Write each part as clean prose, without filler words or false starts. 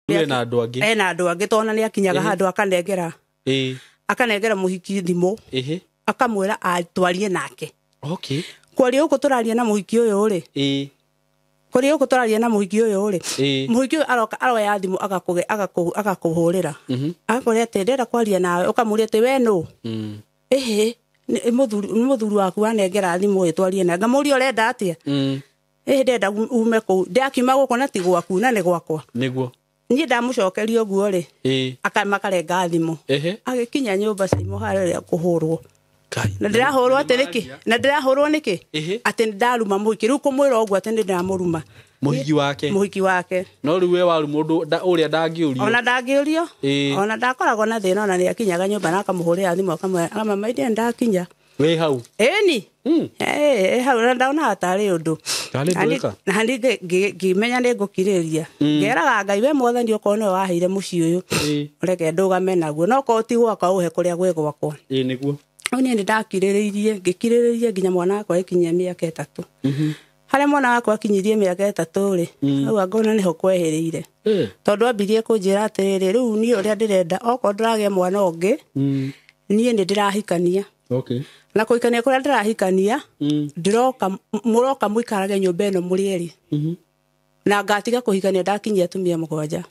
Ena andũ angĩ. Ena andũ angĩ tondũ nĩ akinyaga handũ akanengera. Akanengera mũhiki thimũ. Akamwĩra atwarie nake. Okay. Kwaria gũkũ tũraria na mũhiki ũyũ rĩ. Kwaria gũkũ tũraria na mũhiki ũyũ rĩ. Mũhiki ũyũ aroka aroya thimũ agakũhũrĩra. Agakwĩra atĩ ndĩrenda kwaria nawe, ũkamũria atĩ we nũ? Ĩhĩ, nĩ mũthuri waku wanengera thimũ ĩ twarie nawe. Ngamũria ũrenda atĩa? Ĩhĩ ndĩrenda ume kũu. Ndakiuma gũkũ na ti gwaku na nĩ gwakwa. Nĩguo. Niĩ ndamũcokeria ũguo rĩ. Makarenga thimũ. Agĩkinya nyũmba Caimo harĩa kũhũrwo. Na ndĩrahũrwo atĩ nĩkĩ? Na ndĩrahũrwo nĩkĩ? Atĩ ndaruma mũhiki. Rĩu kũmwĩra ũguo atĩ nĩndamũruma. Mũhiki wake. Mũhiki wake. No rĩu we waruma ũndũ ũrĩa ndangĩũrio. Ona ndangĩũrio. Ona ndakoragwo na thĩna, ona nĩakinyaga nyũmba na akamũhũrĩra thimũ akamwĩra, mama inde ndakinya. Wĩ hau. Ĩni. Hau na ndaonaga tarĩ ũndũ. Tarĩ ndwĩka. Na niĩ ngĩmenya nĩ ngũkirĩrĩria. Ngeraga Ngai we mwathani okorwo nĩwe waheire mũciĩ ũyũ. Reke ndũgame naguo. No okorwo ti gwakwa ũhe kũrĩa gwĩ gwakwa. Nĩguo. Rĩu niĩ nĩndakirĩrĩirie, ngĩkirĩrĩria nginya mwana wakwa agĩkinyia mĩaka 3. Harĩa mwana wakwa akinyirie mĩaka 3 rĩ, hau angona nĩho kwehĩrĩire. Tondũ ambirie kũnjĩra atĩrĩrĩ, rĩu niĩ ũrĩa ndĩrenda, okorwo ndĩragĩa mwana ũngĩ, niĩ nĩ ndĩrahikania. Na kũhikania kũrĩa ndĩrahikania, ndĩroka, mũroka mũikarage nyũmba ĩno mũrĩ erĩ. Na ngatiga kũhikania ndakinyia atumia 7.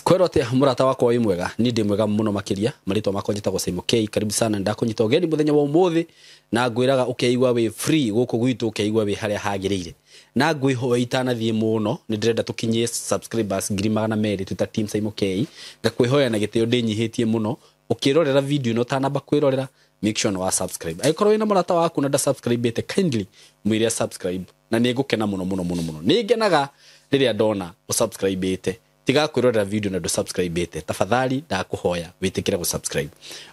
Kwero atia murata wakwa wi mwega, ni ndi mwega muno makiria. Marĩtwa makwa njĩtagwo Saimo K. Karibu sana, ndakũnyita ũgeni mũthenya wa ũmũthĩ na ngwĩraga ũkeigua wĩ free gũkũ gwitũ, ũkeigua wĩ harĩa hagĩrĩire. Na ngwĩhoya itanathiĩ mũno, nĩ ndĩrenda tũkinyie subscribers 200,000 twĩ ta team Saimo K. Ngakwĩhoya na gĩtĩo ndĩnyihĩtie mũno, ũkĩrorera video ĩno ũtanamba kwĩrorera, make sure nĩ wa subscribe. Angĩkorwo wĩna mũrata waku na ndasubscribĩte, kindly mwĩre subscribe, na nĩ ngũkena mũno mũno mũno mũno. Nĩ ngenaga rĩrĩa ndona ũsubscribĩte. Tiga kwĩrorera video na ndũsubscribĩte, tafadhali ndakũhoya wĩtĩkĩre gũsubscribe.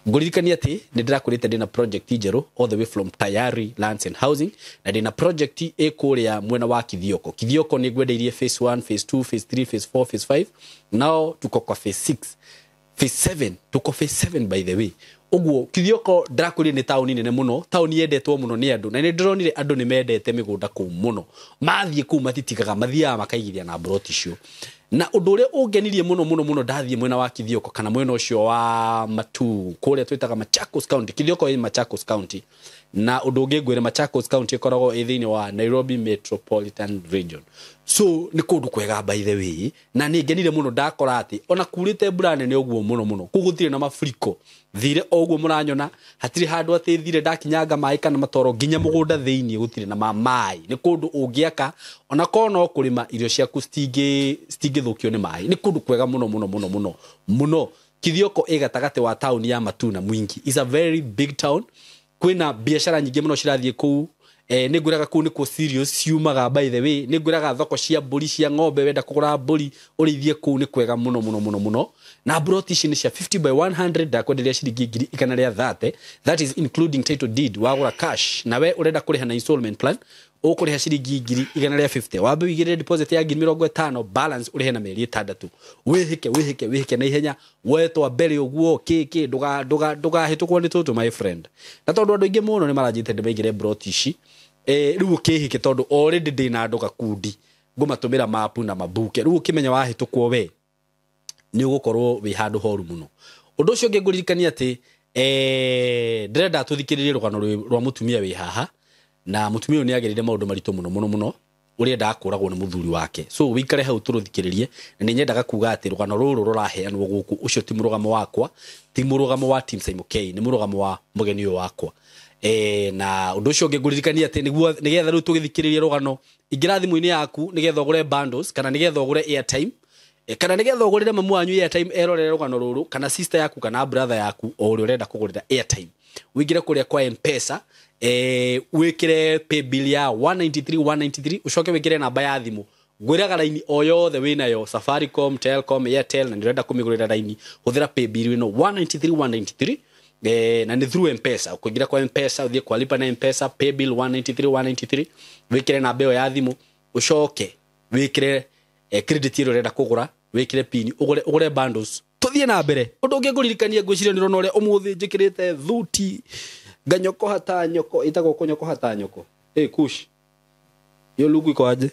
Ngũririkania atĩ nĩ ndĩrakwĩrĩte ndĩna project njerũ all the way from Tayari Lands and Housing, na ndĩna project ĩ kũrĩa mwena wa Kithioko. Kithioko nĩ ngwendeirie phase 1, phase 2, phase 3, phase 4, phase 5. Now tuko kwa phase 6, phase 7, tuko phase 7 by the way. Ũguo Kithioko ndĩrakwĩrire nĩ taũni nene mũno, taũni yendetwo mũno nĩ andũ, na nĩ ndĩronire andũ nĩ mendete mĩgũnda kũu mũno. Mathiĩ kũu matitigaga, mathiaga makaigithia na mburoti icio. Na ũndũ ũrĩa ũngenirie mũno mũno mũno ndathiĩ mwena wa Kithioko kana mwena ũcio wa Matuu, kũrĩa twĩtaga Machakos County. Kithioko ĩ Machakos County. Na ũndũ ũngĩ ngwĩre, Machakos County ĩkoragwo ĩ thĩinĩ wa Nairobi Metropolitan Region. So nĩ kũndũ kwega by the way, na nĩ ngenire mũno ndakora atĩ ona kurĩte mbura nene ũguo mũno mũno, kũu gũtirĩ na mafuriko. Thire o ũguo mũranyona, hatirĩ handũ atĩ thire ndakinyanga maĩ kana matoro nginya mũgũnda thĩinĩ gũtirĩ na maĩ. Nĩ kũndũ ũngĩaka ona korwo no kũrĩma irio ciaku citingĩthũkio nĩ maĩ. Nĩ kũndũ kwega mũno mũno mũno mũno mũno. Kithioko ĩ gatagatĩ wa taũni ya Matuu na Mwingi. It's a very big town. Kwĩna biacara nyingĩ mũno cirathiĩ kũu. Nĩ ngwĩraga kũu nĩkuo cereals ciumaga by the way. Nĩ ngwĩraga thoko cia mbũri, cia ng'ombe, wenda kũgũra mbũri ũrĩithie kũu nĩ kwega mũno mũno mũno mũno. Na mburoti ici nĩ cia 50 by 100, ndakwenderia ciringi ngiri igana rĩa thate. That is including title deed, wagũra cash. Na we ũrenda kũrĩha na installment plan, ũkũrĩha ciringi ngiri igana rĩa 50. Wambe ũigĩrĩre deposit ya ngiri mĩrongo ĩtano, balance ũrĩhe na mĩeri 6. Wĩhĩke, wĩhĩke, wĩhĩke na ihenya, wetwa mbere ũguo, kĩ, kĩ, ndũgahĩtũkwo nĩ tũtũ my friend. Na tondũ andũ aingĩ mũno nĩ maranjĩte ndĩmaigĩre mburoti ici, rĩu ũkĩhĩke tondũ already ndĩna andũ gakundi ngũmatũmĩra mapu na mabuke. Rĩu ũkĩmenya wahĩtũkwo we nĩ ũgũkorwo wĩ handũ horu mũno. Ũndũ ũcio ũngĩ ngũririkania atĩ, ndĩrenda tũthikĩrĩrie rũgano rwa mũtumia wĩ haha, na mũtumia ũyũ nĩ agereire maũndũ maritũ mũno mũno mũno, ũrĩa endaga kũragwo nĩ mũthuri wake. So wĩikare hau tũrũthikĩrĩrie, na nĩ nyendaga kuga atĩ rũgano rũrũ rũraheanwo gũkũ, ũcio ti mũrũgamo wakwa, ti mũrũgamo wa team Saimo K, nĩ mũrũgamo wa mũgeni ũyũ wakwa. Na ũndũ ũcio ũngĩ ngũririkania atĩ nĩgetha rĩu tũgĩthikĩrĩrie rũgano, ingĩra thimũ-inĩ yaku nĩgetha ũgũre bundles kana nĩgetha ũgũre airtime, kana nĩgetha ũgũrĩre mamu wanyu airtime erorere rũgano rũrũ, kana sister yaku kana brother yaku o ũrĩa ũrenda kũgũrĩra airtime, ũingĩre kũrĩa kwa M-Pesa, wĩkĩre paybill ya 193 193, ũcoke wĩkĩre namba ya thimũ. Ngwĩraga raini o yothe wĩnayo, Safaricom, Telcom, Airtel, na nĩũrenda kũmĩgũrĩra raini, hũthĩra paybill ĩno 193 193, na nĩ through M-Pesa. Ũkũingĩra kwa M-Pesa, ũthiĩ kwa lipa na M-Pesa, paybill 193 193, wĩkĩre namba ĩyo ya thimũ, ũcoke wĩkĩre credit ĩrĩa ũrenda kũgũra, wĩkĩre pin, ũgũre bundles. Tũthiĩ Tuthie na mbere undu ungi nguririkania ngwiciria ni rona uria umuthi njikirite thuti nganyoko hata nyoko itagwo kunyoko hata nyoko. Kush hiyo luku iko aje?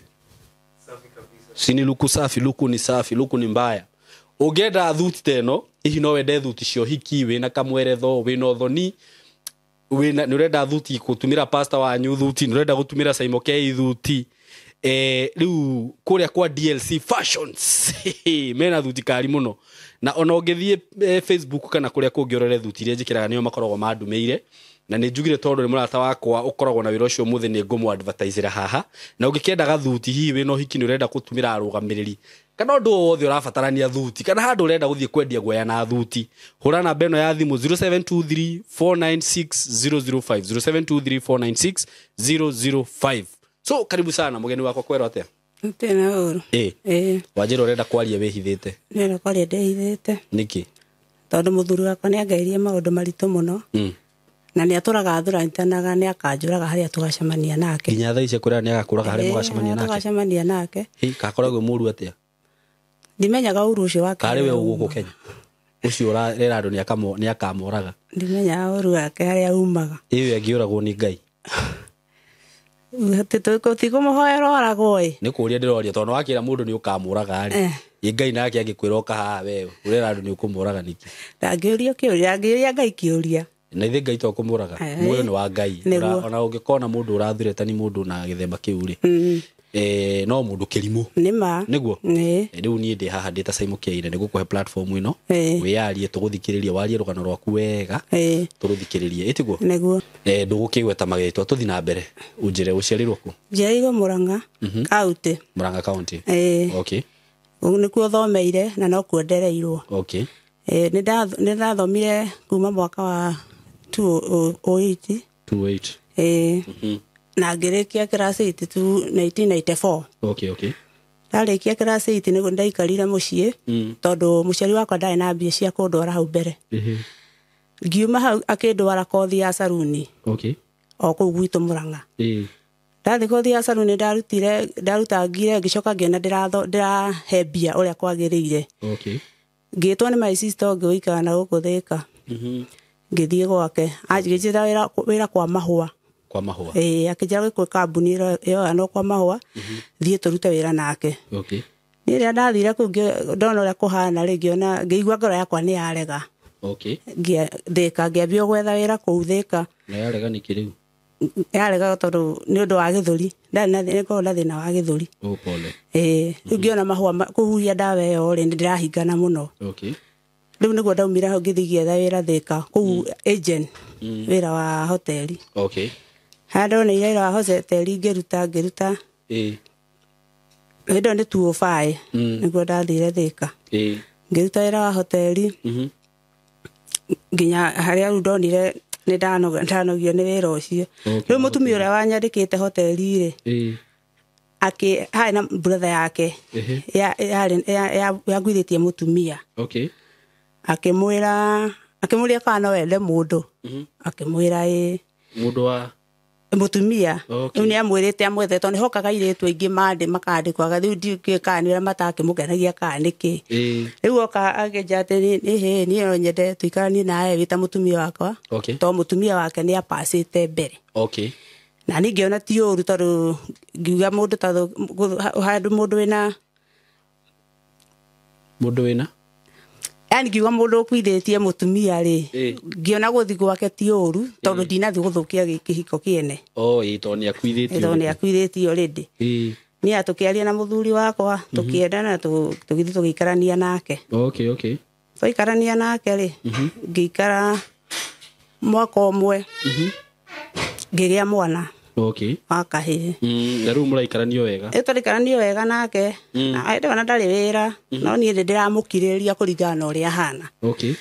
Safi kabisa. Sini luku safi, luku ni safi, luku ni mbaya. Ungenda thuti teno hihi no wende thuti cio hiki wina kamweretho wina uthoni wina ni urenda thuti gutumira pastor wanyu thuti ni urenda gutumira Saimo K thuti riu kuria kwa DLC Fashions mena thuti kari muno na ona ungithie Facebook kana kuria kungi urore thuti iria njikiraga nio makoragwo mandumiire na nĩ njugire tondũ nĩ mũrata wakwa ũkoragwo na wĩra ũcio mũthĩ nĩ ngũmũ advertisera haha na ũngĩkĩenda gathuti hihi wĩna ũhiki nĩ ũrenda gũtumĩra arũgamĩrĩri kana ũndũ o wothe ũrabatarania thuti kana handũ ũrenda gũthiĩ kwendia guoya na thuti hũra namba ĩno ya thimũ 0723 496 005 0723 496 005. So karibu sana mugeni wakwa kwero atia? Tena ũru. Wanjĩra ũrenda kwaria wĩhithĩte. Nĩrenda kwaria ndĩhithĩte. Nĩkĩ? Tondũ mũthuri wakwa nĩangeirie maũndũ maritũ mũno. Na nĩ atũraga athũrantanaga nĩ akanjũraga harĩa tũgacemania nake. Nginya thaa ici akwĩraga nĩ agakũraga harĩa mũgacemania nake. Tũgacemania nake. Kakoragwo mũru atĩa? Ndimenyaga ũru ũcio wake. Karĩ we gũkũ Kenya. Ũcio ũrera andũ nĩ akamoraga. Ndimenyaga ũru wake harĩa umaga. Ĩyo angĩũragwo nĩ Ngai. Tikũmũhoera oragwo ĩ. Nĩ kũũria ndĩroria tondũ wakĩra mũndũ nĩ ũkamũraga rĩ. Ĩ Ngai nake angĩkwĩra ũka haha we ũrera andũ nĩ ũkũmũraga nĩkĩ? Ndangĩũria kĩũria, angĩũria Ngai kĩũria. Na ithe Ngai to kũmũraga. Muoyo nĩ wa Ngai. Ona ũngĩkona mũndũ ũrathureta ni mũndũ na gĩthemba kĩu rĩ. No mũndũ kĩrimũ. Nĩma. Nĩguo. Rĩu niĩ ndĩ haha ndĩ ta Saimo K na nĩngũkũhe platform ĩno. Wĩyarie tũgũthikĩrĩrie warie rũgano rwaku wega. Tũrũthikĩrĩrie ĩtiguo? Nĩguo. Ndũgũkĩgweta marĩtwa tũthi na mbere. Ũnjĩre ũciarirwo kũ? Njiarirwo Murang'a County. Murang'a County. Okay. Nĩkuo thomeire na nokuo ndereirwo. Okay. Nĩ ndathomire kuma mwaka wa 2008. 28. Na ngĩrĩkia class 8 1994. Okay, okay. Ndarĩkia class 8 nĩguo ndaikarire mũciĩ tondũ mũciari wakwa ndarĩ na mbia cia kũndwara hau mbere. Ngiuma hau akĩndwara kothi ya saruni. Okay. O kũu gwitũ Murang'a. Ndathiĩ kothi ya saruni ndarutire ndarutangire ngĩcoka ngĩona ndĩrahe mbia ũrĩa kwagĩrĩire. Okay. Ngĩtwo nĩ my sister ũngĩ ũikaraga na gũkũ Thĩka. Ngĩthiĩ gwake anjĩra wĩra kwa mahũa. Kwa mahũa. Akĩnjĩra gwĩ kambuni ĩyo kwa mahũa thiĩ tũrute wĩra nake. Okay. Niĩ rĩrĩa ndathire kũu ndona ũrĩa kũhana rĩ ngĩona ngĩigua ngoro yakwa nĩ yarega. Okay. Thĩka ngĩambia gwetha wĩra kũu Thĩka. Na yarega nĩkĩ rĩu? Yarega tondũ nĩ ũndũ wa gĩthũri. Ndarĩ na nĩngoragwo na thĩna wa gĩthũri. Oh, pole. Rĩu ngĩona mahũa kũhuhia ndawa ĩyo rĩ nĩ ndĩrahingana mũno. Okay. Rĩu nĩguo ndaumire hau ngĩthiĩ ngĩetha wĩra Thĩka kũu agent wĩra wa hoteli. Okay. Harĩa ndoneire wĩra wa hoteli ngĩruta. Hĩndĩ ĩyo nĩ 2005 nĩguo ndathire Thĩka. Ngĩruta wĩra wa hoteli nginya harĩa rĩu ndonire nĩ ndanogio nĩ wĩra ũcio. Rĩu mũtumia ũrĩa wanyandĩkĩte hoteli rĩ akĩ harĩ na brother yake yanguithĩtie mũtumia. Okay. Akĩmwĩra akĩmũria kana no ende mũndũ. Akĩmwĩra ĩ mũndũ wa mũtumia. Rĩu nĩ amwĩrĩte amwethe tondũ nĩhokaga airĩtu aingĩ mandĩ makandĩkwo rĩu ndiũĩ kana nĩ ũrĩa matakĩmũkenagia kana nĩkĩ. Rĩu oka akĩnjĩra atĩ niĩ no nyende tũikaranie nawe wĩ ta mũtumia wakwa. Tondũ mũtumia wake nĩ apacĩte mbere. Okay. Na niĩ ngĩona ti ũru tondũ ngiuga mũndũ tondũ handũ mũndũ wĩna mũndũ wĩna yani ngiuga mũndũ ũkuithĩtie mũtumia rĩ ngĩona gũthiĩ gwake ti ũru tondũ ndinathiĩ gũthũkia kĩhiko kĩene. Tondũ nĩ akuithĩtio. Tondũ nĩ akuithĩtio already. Niĩ tũkĩaria na mũthuri wakwa tũkĩendana tũgĩthiĩ tũgĩikarania nake. Okay, okay. Twaikarania nake rĩ ngĩikara mwaka ũmwe ngĩgĩa mwana. Okay. Wa kahĩĩ. Na rĩu mũraikarania wega? Tũraikarania wega nake. Na hĩndĩ ĩyo ndarĩ wĩra no niĩ nĩ ndĩramũkirĩrĩria kũringana na ũrĩa ahana. Okay.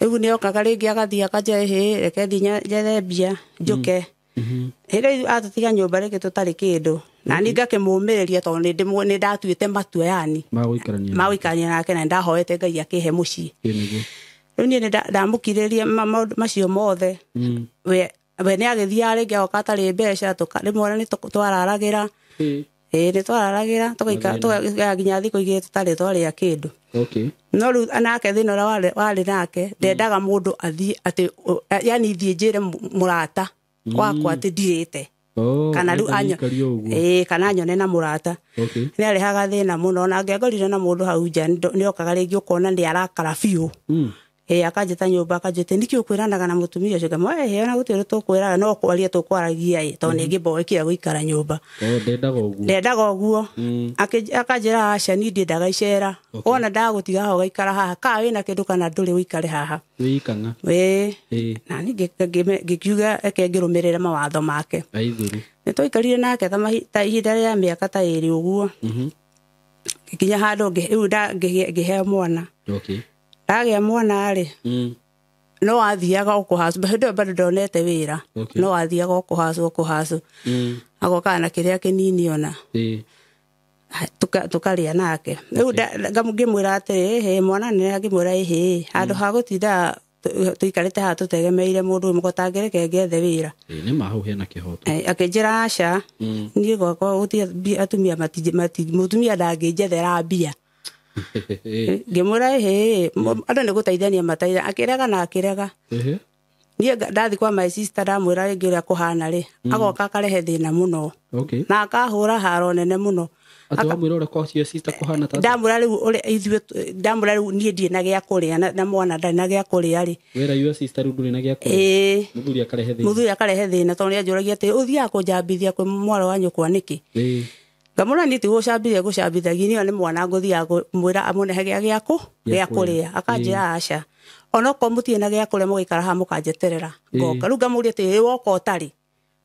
Rĩu nĩ okaga rĩngĩ agathiĩ akanjĩra ĩhĩ reke thiĩ njethe mbia njũke. Hĩndĩ ĩyo atũtiga nyũmba rĩngĩ tũtarĩ kĩndũ na niĩ ngakĩmũmĩrĩria tondũ nĩ ndatuĩte matua yani ma gũikarania nake na ndahoete Ngai akĩhe mũciĩ. Rĩu niĩ nĩ ndamũkirĩrĩria maũndũ macio mothe. We nĩ agĩthiaga rĩngĩ agoka atarĩ mbeca rĩmwe ona nĩ twararagĩra. Ĩĩ nĩ twararagĩra tũgaikara nginya thikũ igĩrĩ tũtarĩ twarĩa kĩndũ. Okay. No rĩu nake thĩna ũrĩa warĩ nake ndendaga mũndũ athiĩ atĩ yani thiĩ njĩre mũrata wakwa atĩ ndirĩte. Kana rĩu kana nyone na mũrata. Okay. Nĩ arehaga thĩna mũno na angĩangorire na mũndũ hau nja nĩokaga rĩngĩ ũkona nĩ arakara biũ. Akanjĩta nyũmba akanjĩta nĩkĩ ũkwĩranaga na mũtumia ũcio ngamwĩra ĩhĩ ona gũtirĩ ũndũ tũkwĩraga no kwaria tũkwaragia ĩ tondũ nĩngĩmboekire gũikara nyũmba. Ndendaga ũguo. Akanjĩra aca niĩ ndiendaga icera. Wona ndagũtiga haha ũgaikara haha kana wĩna kĩndũ kana ndũrĩ ũikare haha. Wĩikang'a. Ĩĩ. Na niĩ ngĩkiuga reke ngĩrũmĩrĩre mawatho make. Nĩ twaikarire nake ta ihinda rĩa mĩaka ta ĩrĩ ũguo. Nginya handũ rĩu ngĩheo mwana. Okay. Ndagĩa mwana rĩ no athiaga o kũhacwo hĩndĩ ĩyo bado ndonete wĩra no athiaga o kũhacwo agokaga na kĩrĩa kĩnini ona tũkarĩa nake rĩu ngĩmwĩra atĩrĩ ĩhĩ mwana nĩ ngĩmwĩra ĩhĩ handũ ha gũtinda tũikarĩte haha tũtegemeire mũndũ ũyũ mũgotangĩreke ngethe wĩra. Nĩ ma hau hena kĩhoto. Akĩnjĩra aca niĩ gwakwa gũtirĩ atumia mũtumia ndangĩnjethera mbia. Ngĩmwĩra ĩhĩ andũ nĩ gũteithania mateithania akĩrega na akĩrega. Niĩ ndathi kwa my sister ndamwĩra rĩngĩ ũrĩa kũhana rĩ agoka akarehe thĩna mũno. Na akahũra haro nene mũno. Atĩ wamwĩra ũrĩa kwa sister kũhana ta ndamwĩra rĩu ũrĩa ithuĩ ndamwĩra rĩu niĩ ndirĩ na gĩa kũrĩa na mwana ndarĩ na gĩa kũrĩa rĩ. Wera your sister rĩu ndũrĩ na gĩa kũrĩa. Mũthuri akarehe thĩna. Mũthuri akarehe thĩna tondũ nĩanjũragia atĩ ũthiaga kũnjambithia kwĩ mwarĩ wa nyũkwa nĩkĩ. Ngamwĩra niĩ ti gũcambithia gũcambithagia niĩ nĩ mwana ngũthiaga kũmwĩra amũnehe gĩa kũrĩa akanjĩra aca onokorwo mũtirĩ na gĩa kũrĩa mũgaikara haha mũkanjeterera ngoka. Rĩu ngamũria atĩ woka ũtarĩ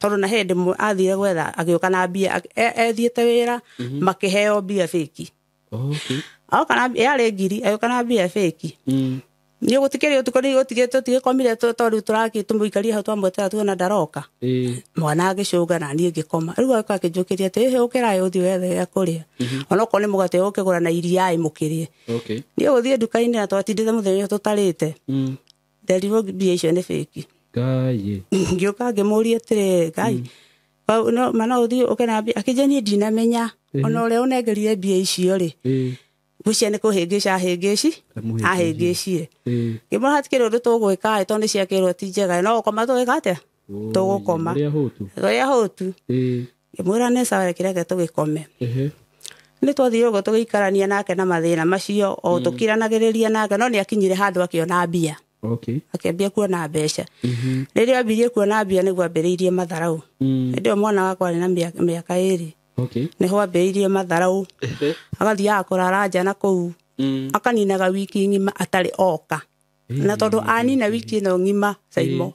tondũ na hĩndĩ athire gwetha agĩũka na mbia ethiĩte wĩra makĩheo mbia fake. Oka na yarĩ ngiri agĩũka na mbia fake. Niĩ gũtikĩrĩ ũtukũ nĩ tũtigĩkomire tondũ tũrakĩ tũmũikarie hau twamwetera tuona ndaroka. Mwana agĩcũnga na niĩ ngĩkoma. Rĩu agĩũka akĩnjũkĩria atĩ ĩhĩ ũkĩra ũthiĩ wethe gĩa kũrĩa. Onokorwo nĩ mũgate ũkĩgũra na iria ĩ mũkĩrĩe. Niĩ gũthiĩ nduka-inĩ na twatindĩte mũthenya ũcio tũtarĩte. Nderirwo mbia icio nĩ fake. Ngai. Ngĩũka ngĩmũria atĩrĩ Ngai ma no ũthiĩ ũke na mbia akĩnjĩra niĩ ndinamenya ona ũrĩa ũnengerire mbia icio rĩ ngwĩciria nĩ kũhĩngĩca ahĩngĩcire. Ngĩmwĩra hatikĩrĩ ũndũ tũgwĩka tondũ nĩ ciakĩrwo ti njega no gũkoma tũgwĩka atĩa tũgũkoma tũrĩa hũtu. Ngĩmwĩra nĩ sawa reke tũgĩkome. Nĩ twathire ũguo tũgĩikarania nake na mathĩna macio o tũkiranagĩrĩria nake no nĩ akinyire handũ akĩona mbia. Akĩambia kuona mbeca. Rĩrĩa ambirie kuona mbia nĩguo ambĩrĩirie matharau. Hĩndĩ ĩyo mwana wakwa arĩ na mĩaka ĩrĩ. Nĩho ambĩrĩirie matharau. Agathiaga kũrara nja na kũu. Akaninaga wiki ng'ima atarĩ oka. Na tondũ anina wiki ĩno ng'ima Saimo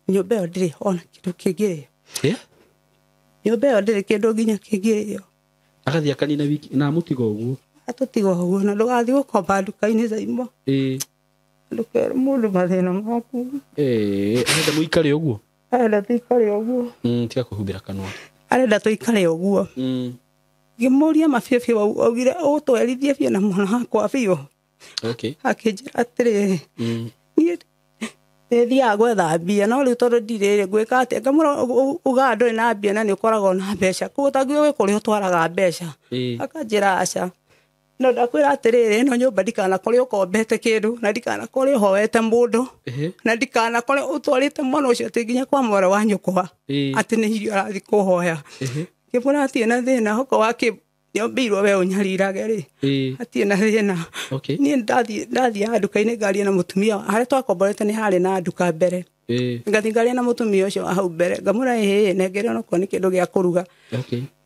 nyũmba ĩyo ndĩrĩ ona kĩndũ kĩngĩrĩo. Nyũmba ĩyo ndĩrĩ kĩndũ nginya kĩngĩrĩo. Agathiĩ akanina wiki na amũtiga ũguo. Atũtiga ũguo na ndũgathiĩ gũkomba nduka-inĩ Saimo. Ndũkere mũndũ mathĩna maku. Arenda mũikare ũguo. Arenda tũikare ũguo. Tiga kũhumbĩra kanua. Arenda tũikare ũguo. Ngĩmũria mabiũ biũ augire ũtwerithie biũ na mwana wakwa biũ. Akĩnjĩra atĩrĩrĩ niĩ nĩthiaga gwetha mbia no rĩu tondũ ndirĩ ngwĩka atĩa ngamwĩra ugaga ndũrĩ na mbia na nĩ ũkoragwo na mbeca koguo ũtangiuga gwĩ kũrĩa ũtwaraga mbeca. Akanjĩra aca no ndakwĩra atĩrĩrĩ ĩno nyũmba ndikanakore ũkombete kĩndũ na ndikanakore ũhoete mũndũ na ndikanakore ũtwarĩte mwana ũcio atĩ nginya kwa mwarĩ wa nyũkwa atĩ nĩ irio arathiĩ kũhoya. Ngĩmwĩra hatirĩ na thĩna okorwo wakĩ nĩombĩirwo we ũnyarirage rĩ hatirĩ na thĩna. Niĩ ndathiaga nduka-inĩ ngaria na mũtumia harĩa twakomborete nĩ harĩ na nduka mbere. Ngathiĩ ngaria na mũtumia ũcio hau mbere ngamwĩra ĩhĩ nengere onokorwo nĩ kĩndũ gĩa kũruga.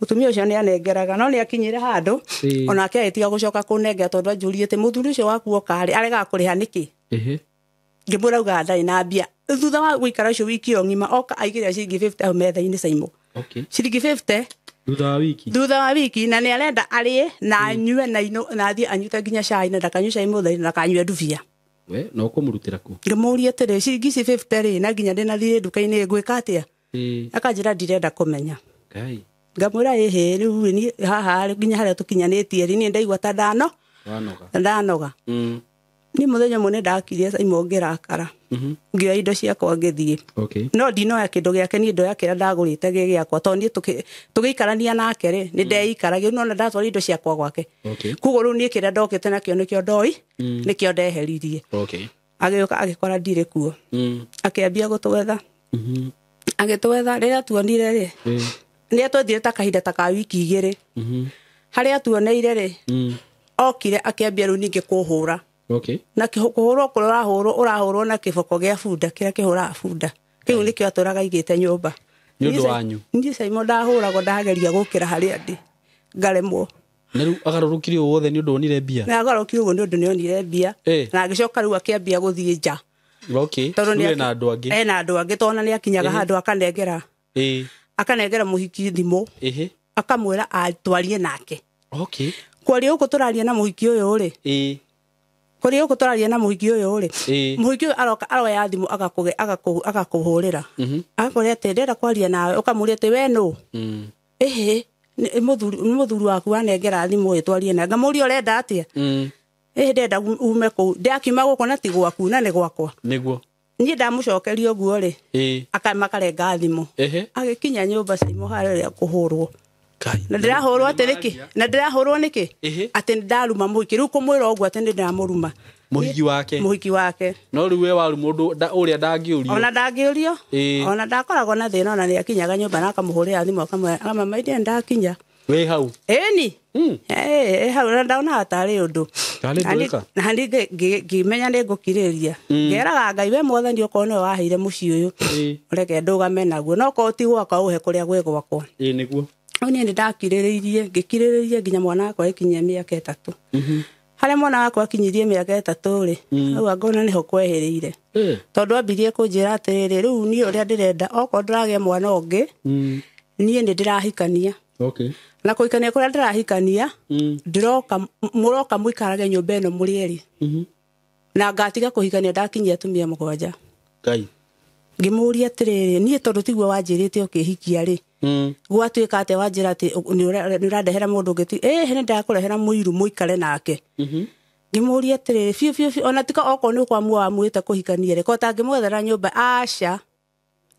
Mũtumia ũcio nĩ anengeraga no nĩ akinyire handũ onake agĩtiga gũcoka kũnengera tondũ anjũrie atĩ mũthuri ũcio waku oka rĩ aregaga kũrĩha nĩkĩ. Ngĩmwĩra augaga ndarĩ na mbia. Thutha wa gũikara ũcio wiki ĩyo ng'ima oka aigĩrĩra ciringi 50 hau metha-inĩ Saimo. Ciringi 50 thutha wa wiki na nĩ arenda arĩe na anyue na athiĩ anyuĩte nginya cai na ndakanyue cai mũtheri na ndakanyue ndubia. We na ũkũmũrutĩra kũ? Ngĩmũria atĩrĩ ciringi ici 50 rĩ na nginya ndĩna thiĩ nduka-inĩ ngwĩka atĩa? Akanjĩra ndirenda kũmenya. Ngamwĩra ĩhĩ rĩu niĩ haha nginya harĩa tũkinyanĩtie rĩ niĩ ndaigua ta ndanoga. Niĩ mũthenya ũmwe nĩ ndakire Simon ngĩrakara. Ngĩoya indo ciakwa ngĩthiĩ. Okay. No ndinoya kĩndũ gĩake niĩ ndoya kĩrĩa ndagũrĩte gĩ gĩakwa tondũ niĩ tũgĩikarania nake rĩ nĩ ndeikaragia nona ndatwara indo ciakwa gwake. Okay. Koguo rĩu niĩ kĩrĩa ndokĩte nakĩo nĩkĩo ndoi nĩkĩo ndeheririe. Okay. Agĩũka agĩkora ndirĩ kuo. Akĩambia gũtwetha. Agĩtwetha rĩrĩa tuonire rĩ nĩ atwethire ta kahinda ta ka wiki igĩrĩ. Harĩa tuoneire rĩ okire akĩambia rĩu ningĩ kũhũra. Okay. Na kũhũrwo kũrĩa ũrahũrwo na kĩboko gĩa bunda kĩrĩa kĩhũraga bunda kĩu nĩkĩo atũraga aigĩte nyũmba. Nĩ ũndũ wanyu? Niĩ Simon ndahũragwo ndageria gũkĩra harĩa ndĩ ngaremwo. Na rĩu agarũrũkire ũũ wothe nĩ ũndũ wonire mbia? Na agarũrũkire ũguo nĩ ũndũ nĩonire mbia. Na agĩcoka rĩu akĩambia gũthiĩ nja. Okay. Tondũ Rĩu ena andũ angĩ. Ena andũ angĩ tondũ nĩ akinyaga handũ akanengera. Akanengera mũhiki thimũ. Akamwĩra atwarie nake. Okay. Kwaria gũkũ tũraria na mũhiki ũyũ rĩ. Kũrĩa gũkũ tũraria na mũhiki ũyũ rĩ. Mũhiki ũyũ aroka aroya thimũ agakũhũrĩra. Agakwĩra atĩ ndĩrenda kwaria nawe ũkamũria atĩ we nũ? Ĩhĩ nĩ mũthuri waku wanengera thimũ ĩ twarie nawe. Ngamũria ũrenda atĩa? Ĩhĩ ndĩrenda ume kũu. Ndakiuma gũkũ na ti gwaku na nĩ gwakwa. Nĩguo. Niĩ ndamũcokeria ũguo rĩ. Makarenga thimũ. Agĩkinya nyũmba Simon harĩa kũhũrwo. Na ndĩrahũrwo atĩ nĩkĩ? Na ndĩrahũrwo nĩkĩ? Atĩ ndaruma mũhiki. Rĩu kũmwĩra ũguo atĩ nĩ ndamũruma. Mũhiki wake. Mũhiki wake. No rĩu we waruma ũndũ ũrĩa ndangĩũrio. Ona ndangĩũrio. Ona ndakoragwo na thĩna ona nĩakinyaga nyũmba na akamũhũrĩra thimũ akamwĩra mama ithĩ ndakinya. Wĩ hau? Ĩni. Hau na ndaonaga tarĩ ũndũ. Na niĩ ngĩmenya nĩ ngũkirĩrĩria. Ngeraga Ngai we mwathani okorwo nĩwe waheire mũciĩ ũyũ. Reke ndũgame naguo. No okorwo ti gwakwa ũhe kũrĩa gwĩ gwakwa. Nĩguo. Niĩ nĩ ndakirĩrĩirie ngĩkirĩrĩria nginya mwana wakwa agĩkinyia mĩaka ĩtatũ. Harĩa mwana wakwa akinyirie mĩaka ĩtatũ rĩ hau angona nĩho kwehĩrĩire. Tondũ ambirie kũnjĩra atĩrĩrĩ rĩu niĩ ũrĩa ndĩrenda okorwo ndĩragĩa mwana ũngĩ niĩ nĩ ndĩrahikania. Okay. Na kũhikania kũrĩa ndĩrahikania ndĩroka mũroka mũikarage nyũmba ĩno mũrĩ erĩ. Na ngatiga kũhikania ndakinyia atumia mũgwanja. Ngai. Ngĩmũria atĩrĩrĩ niĩ tondũ tiguo wanjĩrĩte ũkĩhikia rĩ gwatuĩka atĩ wanjĩra atĩ nĩ ũrandehera mũndũ ũngĩ nĩ ndakũrehera mũiru mũikare nake. Ngĩmũria atĩrĩrĩ biũ biũ biũ ona tika okorwo nĩ ũkwamua wamuĩte kũhikania rĩ ko tangĩmwethera nyũmba aca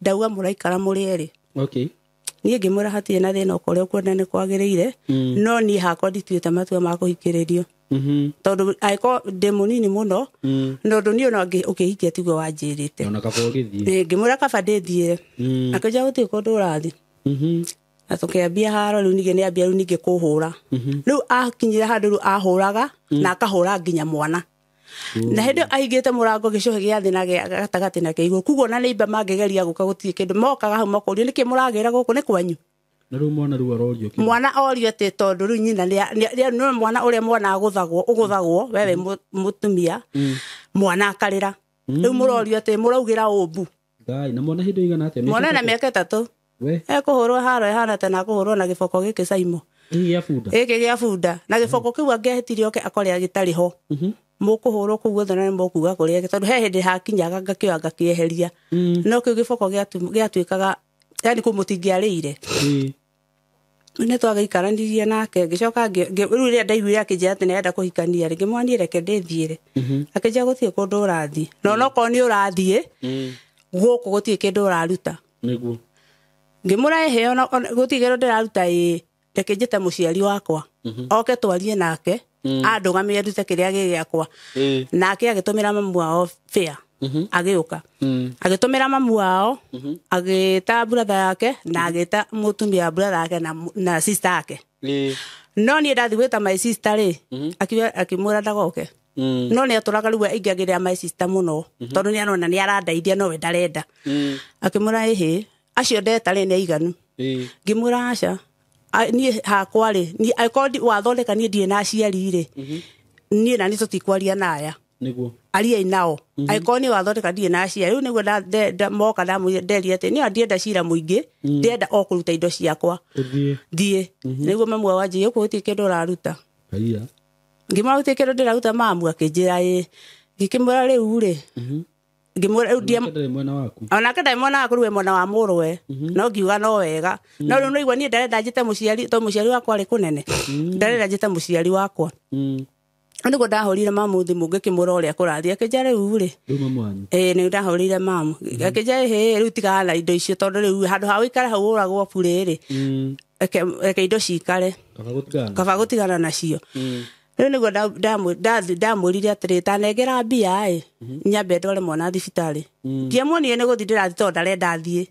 ndauga mũraikara mũrĩ erĩ. Okay. Niĩ ngĩmwĩra hatirĩ na thĩna okorwo ũkuona nĩ kwagĩrĩire no niĩ hakwa ndituĩte matua ma kũhikĩrĩrio. Tondũ angĩkorwo ndĩ mũnini mũno na ũndũ niĩ ona ũkĩhikia tiguo wanjĩrĩte. Ona kaba ũgĩthiĩ. Ngĩmwĩra kaba ndĩthiĩre. Akĩnjĩra gũtirĩ kũndũ ũrathiĩ. Na tũkĩambia haro rĩu ningĩ nĩambia rĩu ningĩ kũhũra. Rĩu akinyire handũ rĩu ahũraga na akahũra nginya mwana. Na hĩndĩ ĩyo aigĩte mũrango gĩcũhĩ gĩa thĩ na gĩa gatagatĩ na kĩa igũrũ. Koguo ona neighbor mangĩgeria gũka gũtirĩ kĩndũ mokaga hau makorio nĩkĩ mũragĩra gũkũ nĩ kwanyu. Na rĩu mwana rĩu arorio kĩ? Mwana orio atĩ tondũ rĩu nyina nĩ mwana ũrĩa mwana agũthagwo ũgũthagwo we wĩ mũtumia mwana akarĩra. Rĩu mũrorio atĩ mũraugĩra ũmbu. Ngai na mwana hĩndĩ ĩigana atĩa? Mwana ena mĩaka ĩtatũ. We? Ekũhũrwo haro ĩhana ta na kũhũrwo na gĩboko gĩkĩ Simon. Gĩkĩ gĩa bunda? Gĩkĩ gĩa bunda. Na gĩboko kĩu angĩahĩtirie oke akore gĩtarĩ ho. Mũkũhũrwo kũu guothe na nĩmũkuga kũrĩa tondũ he hĩndĩ hakinyaga ngakĩoya ngakĩeheria. No kĩu gĩboko gĩatuĩkaga yani kũu mũtingĩarĩire. Nĩ twagĩikaranirie nake ngĩcoka rĩu rĩrĩa ndaiguire akĩnjĩra atĩ nĩarenda kũhikania rĩ ngĩmwĩra niĩ reke ndĩthiĩre. Akĩnjĩra gũtirĩ kũndũ ũrathiĩ. Na onokorwo nĩ ũrathiĩ gũkũ gũtirĩ kĩndũ ũraruta. Nĩguo. Ngĩmwĩra ĩhĩ ona gũtirĩ kĩndũ ndĩraruta ĩĩ reke njĩte mũciari wakwa oke twarie nake andũgamie ndute kĩrĩa gĩ gĩakwa. Nake agĩtũmĩra mamu wao fare agĩũka. Agĩtũmĩra mamu wao agĩta brother yake na agĩta mũtumia wa brother yake na sister yake. No niĩ ndathiĩ gwĩta my sister rĩ akĩmwĩra ndagoke. No nĩ atũraga rĩu aingagĩrĩra my sister mũno tondũ nĩ arona nĩ arandeithia no we ndarenda. Akĩmwĩra ĩhĩ acio ndeta rĩ nĩ aiganu. Ngĩmwĩra aca niĩ hakwa rĩ niĩ angĩkorwo wathondeka niĩ ndirĩ na aciari rĩ niĩ na niĩ tũtikwaria na aya. Nĩguo. Ariai nao. Angĩkorwo niĩ wathondeka ndirĩ na aciari rĩu nĩguo moka ndamwĩra atĩ niĩ ndienda cira mũingĩ ndĩrenda o kũruta indo ciakwa. Thiĩ. Nĩguo mamu wao anjĩrire gũkũ gũtirĩ kĩndũ ũraruta. Ngĩmwĩra gũtirĩ kĩndũ ndĩraruta mamu akĩnjĩra ĩĩ. Ngĩkĩmwĩra rĩu rĩ ngĩmwĩra rĩu ndarĩ mwena waku. Onake ndarĩ mwena waku rĩu e mwena wa mũrũwe. No ngiuga no wega. No rĩu nĩigua niĩ ndarenda njĩte mũciari tondũ mũciari wakwa arĩ kũnene. Ndarenda njĩte mũciari wakwa. Nĩguo ndahũrire mamu thimũ ngĩkĩmwĩra ũrĩa kũrathiĩ akĩnja rĩu rĩ nĩ ndahũrire mamu akĩnja ĩhĩ rĩu tigana na indo icio tondũ rĩu handũ ha ũikare hau ũragwo burĩ rĩ reke indo cikare kaba gũtigana nacio. Rĩu nĩguo ndamwĩrire atĩrĩ tanengera mbia ĩ nyambe ndware mwana thibitarĩ. Ndiamuonire nĩ gũthiĩ ndĩrathiĩ tondũ ndarenda thiĩ.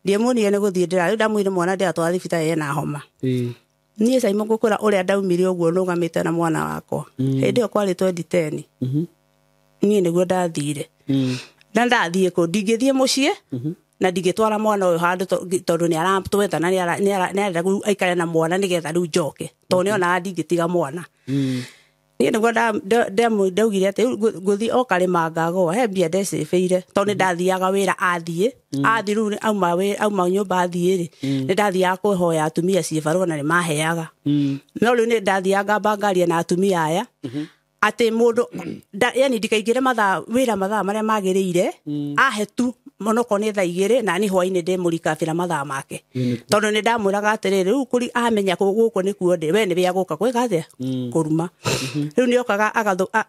Ndiamuonire nĩ gũthiĩ ndĩrathiĩ rĩu ndamwĩrire mwana ndĩratwara thibitarĩ ena homa. Niĩ Simon ngũkwĩra ũrĩa ndaumire ũguo nũgamĩte na mwana wakwa. Hĩndĩ ĩyo kwarĩ 2010. Niĩ nĩguo ndathire. Na ndathiĩ kũ ndingĩthiĩ mũciĩ na ndingĩtwara mwana ũyũ handũ tondũ nĩ aratwetha na nĩ arenda aikare na mwana nĩgetha rĩu njoke tondũ nĩonaga ndingĩtiga mwana. Niĩ nĩguo ndaugire atĩ ngũthiĩ o karĩma ngagũa he mbia ndecĩbĩire tondũ nĩ ndathiaga wĩra athiĩ rĩu auma nyũmba athiĩ rĩ nĩ ndathiaga kũhoya atumia ciĩbarũa na nĩ maheaga. No rĩu nĩ ndathiaga ngamba ngaria na atumia aya atĩ mũndũ yani ndikaingĩre mathaa wĩra mathaa marĩa magĩrĩire ahe tu onokorwo nĩ thaa 2 na niĩ hwainĩ ndĩmũrikabĩra mathaa make tondũ nĩ ndamwĩraga atĩrĩrĩ rĩu kũri amenya gũkũ nĩkuo ndĩ we nĩ wĩa gũka gwĩka atĩa kũruma. Rĩu nĩokaga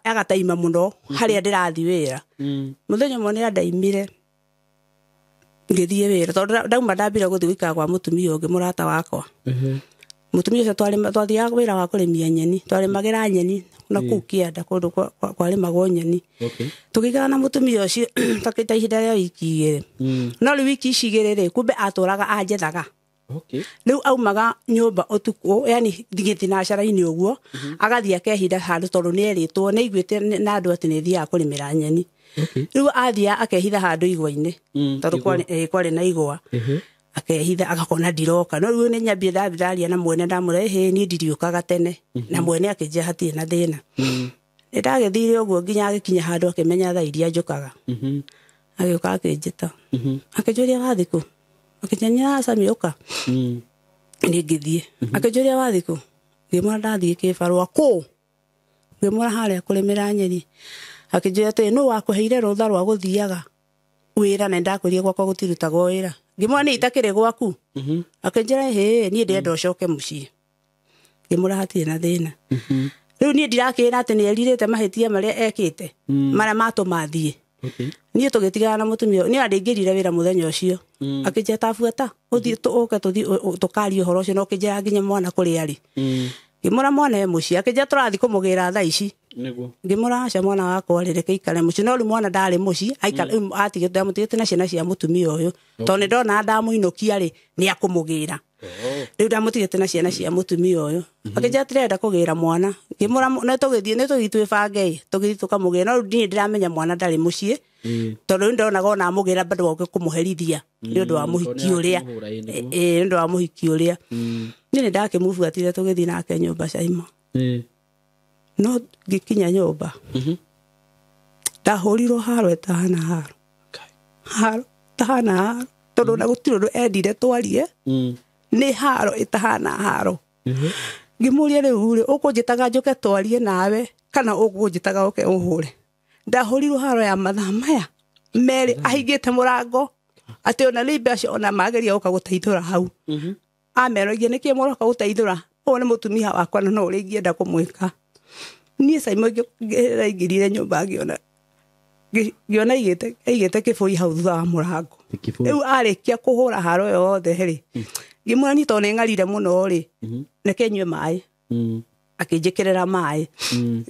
agataima mũno harĩa ndĩrathiĩ wĩra. Mũthenya ũmwe nĩandaimire ngĩthiĩ wĩra tondũ ndauma ndambire gũthiĩ gũikara kwa mũtumia ũngĩ mũrata wakwa. Mũtumia ũcio twathiaga wĩra wa kũrĩmia nyeni twarĩmagĩra nyeni na kũu kĩanda kũndũ kwarĩmagwo nyeni. Tũgĩikara na mũtumia ũcio ta ihinda rĩa wiki 2. No rĩu wiki ici 2 rĩ kumbe atũraga anjethaga. Rĩu aumaga nyũmba ũtukũ yani thinacara-inĩ ũguo agathiĩ akehinda handũ tondũ nĩerĩtwo nĩaiguĩte na andũ atĩ nĩthiaga kũrĩmĩra nyeni. Rĩu athiaga akehitha handũ igwa-inĩ tondũ kwarĩ na igwa. Akehitha agakona ndiroka no rĩu nĩ nyambie ndaria na mwene ndamwĩra ĩhĩ niĩ ndiriũkaga tene na mwene akĩnjia hatirĩ na thĩna. Nĩ ndagĩthire ũguo nginya agĩkinya handũ akĩmenya thaa iria njũkaga. Agĩũka akĩnjĩta akĩnjũria wathiĩ kũ akĩnjĩra Sami ũka. Niĩ ngĩthiĩ akĩnjũria wathiĩ kũ ngĩmwĩra ndathiĩ kĩbarũa kũ ngĩmwĩra harĩa kũrĩmĩra nyeni. Akĩnjũria atĩrĩ nũ wakũheire rũtha rwa gũthiaga wĩra na ndakwĩrire gwakwa gũtirutagwo wĩra. Ngĩmwĩra nĩ itakĩrĩ gwaku. Akĩnjĩra ĩhĩ niĩ ndĩrenda ũcoke mũciĩ. Ngĩmwĩra hatirĩ na thĩna. Rĩu niĩ ndirakĩra atĩ nĩerirĩte mahĩtia marĩa ekĩte marĩa matũma thiĩ. Niĩ tũgĩtigana na mũtumia niĩ andĩingĩrire wĩra mũthenya ũcio. Akĩnjĩra tabuata ũthiĩ ũke tũthiĩ tũkarie ũhoro ũcio na ũkĩnjĩra nginya mwana kũrĩa arĩ. Ngĩmwĩra mwana e mũciĩ akĩnjĩra tũrathiĩ kũmũgĩra thaa ici. Ngĩmwĩra aca mwana wakwa rĩ reke aikare mũciĩ no rĩu mwana ndarĩ mũciĩ ndamũtigĩte na ciana cia mũtumia ũyũ tondũ nĩ ndona ndamũinũkia rĩ nĩ akũmũgĩra. Rĩu ndamũtigĩte na ciana cia mũtumia ũyũ. Akĩnjĩra tũrenda kũgĩra mwana. Ngĩmwĩra nĩ tũgĩthiĩ twĩbange tũgĩthiĩ tũkamũgĩra no rĩu niĩ ndĩramenya mwana ndarĩ mũciĩ tondũ rĩu ndonaga ona amũgĩra bado oke kũmũherithia nĩ ũndũ wa mũhiki ũrĩa. Nĩ ũndũ wa mũhiki ũrĩa. Niĩ nĩ ndakĩmũbuatire tũgĩthiĩ nake nyũmba Caimo. No ngĩkinya nyũmba ndahũrirwo haro ĩtahana haro. Haro ĩtahana haro tondũ ona gũtirĩ ũndũ endire twarie nĩ haro ĩtahana haro. Ngĩmũria rĩu rĩ ũkũnjĩtaga njũke twarie nawe kana ũkũnjĩtaga ũke ũhũre. Ndahũrirwo haro ya mathaa maya merĩ ahingĩte mũrango atĩ ona rĩu mbeca ona mageria gũka gũteithũra hau. Amerogie nĩkĩ mũroka gũteithũra ũyũ nĩ mũtumia wakwa na no ũrĩa ingĩenda kũmwĩka. Niĩ Simon ngĩraingĩrire nyũmba ngĩona aigĩte kĩbũi hau thutha wa mũrango. Rĩu arĩkia kũhũra haro yothe rĩ ngĩmwĩra niĩ tondũ nĩng'arire mũno rĩ reke nyue maĩ. Akĩnjĩkĩrĩra maĩ.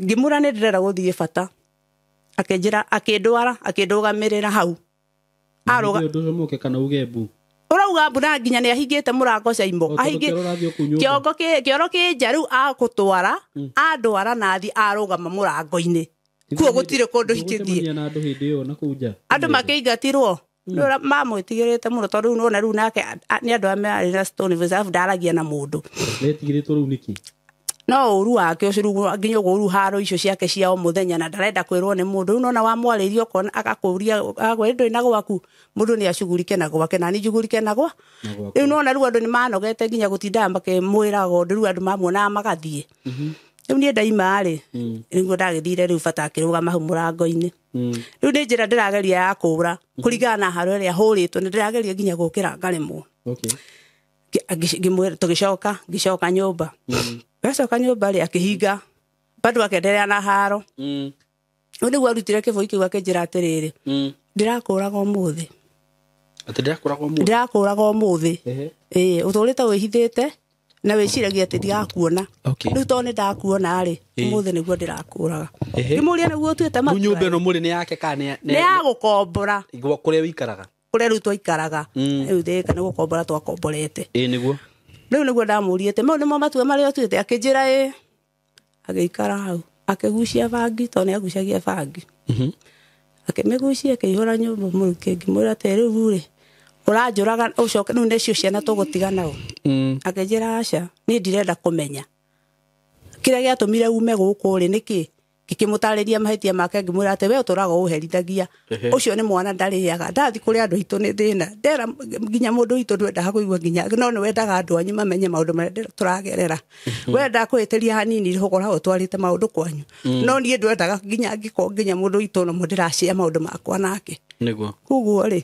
Ngĩmwĩra nĩ ndĩrenda gũthiĩ bata. Akĩnjĩra akĩndwara akĩndũgamĩrĩra hau. Arũga ũrauga mbu na nginya nĩ ahingĩte mũrango Caimo. Kĩongo kĩoro kĩ nja rĩu akũtwara andwara na athiĩ arũgama mũrango-inĩ. Kuo gũtirĩ kũndũ ingĩthiĩ. Andũ makĩingatirwo. Mamwĩtigĩrĩte mũno tondũ rĩu nĩwona rĩu nake nĩ andũ arĩa marĩ na stone reserve ndaragia na mũndũ. No ũru wake ũcio rĩu nginya ũguo rĩu haro icio ciake cia o mũthenya na ndarenda kwĩrwo nĩ mũndũ. Rĩu nona wamwarĩria ũkona agakũria agakwĩra ndũrĩ na gwaku mũndũ nĩ acugurike na gwake na niĩ njugurike na gwa. Rĩu nona rĩu andũ nĩ manogete nginya gũtindaga makĩmwĩraga ũndũ rĩu andũ mamuonaga magathiĩ. Rĩu niĩ ndaima rĩ nĩguo ndagĩthire rĩu bata akĩrũgama hau mũrango-inĩ. Rĩu nĩ njĩra ndĩrageria ya kũũra kũringana na haro ĩrĩa hũrĩtwo nĩ ndĩrageria nginya gũkĩra ngaremwo. Tũgĩcoka ngĩcoka nyũmba. Ndacoka nyũmba rĩ akĩhinga Bado akenderea na haro. Rĩu nĩguo arutire kĩbũi kĩu akĩnjĩra atĩrĩrĩ, ndĩrakũraga ũmũthĩ. Atĩ ndĩrakũraga ũmũthĩ? Ndĩrakũraga ũmũthĩ. Ĩĩ, ũtũrĩte wĩhithĩte na wĩciragia atĩ ndirakuona. Rĩu tondũ nĩ ndakuona rĩ, ũmũthĩ nĩguo ndĩrakũraga. Ngĩmũria nĩguo ũtuĩte matua. Rĩu nyũmba ĩno mũrĩ nĩ yake kana nĩ ya gũkombora? Kũrĩa wĩikaraga? Kũrĩa rĩu twaikaraga. Rĩu thĩka nĩ gũkombora twakomborete. Ĩĩ nĩguo. Rĩu nĩguo ndamũriĩte, mau nĩmo matua marĩa ũtuĩte? Akĩnjĩra ĩĩ. Agĩikara hau akĩgucia bangi, tondũ nĩ agucagia bangi. Akĩmĩgucia akĩihũra nyũmba mũrukĩ. Ngĩmwĩra atĩ rĩu rĩ, ũranjũraga ũcoke rĩu nĩcio ciana tũgũtiga nao. Akĩnjĩra aca, niĩ ndirenda kũmenya kĩrĩa gĩatũmire ume gũkũ rĩ nĩkĩ. Ngĩkĩmũtarĩria mahĩtia make, ngĩmwĩra atĩ we ũtũraga ũherithagia, ũcio nĩ mwana ndarĩaga, ndathiĩ kũrĩ andũ aitũ nĩ thĩna, ndera nginya mũndũ witũ ndwendaga kũigua nginya, no nĩ wendaga andũ anyu mamenye maũndũ marĩa tũragerera. Wenda kũhĩtĩria hanini ũkoragwo ũtwarĩte maũndũ kwanyu, no niĩ ndwendaga nginya angĩkorwo nginya mũndũ witũ no ndĩracĩa maũndũ makwa nake. Nĩguo. Koguo rĩ,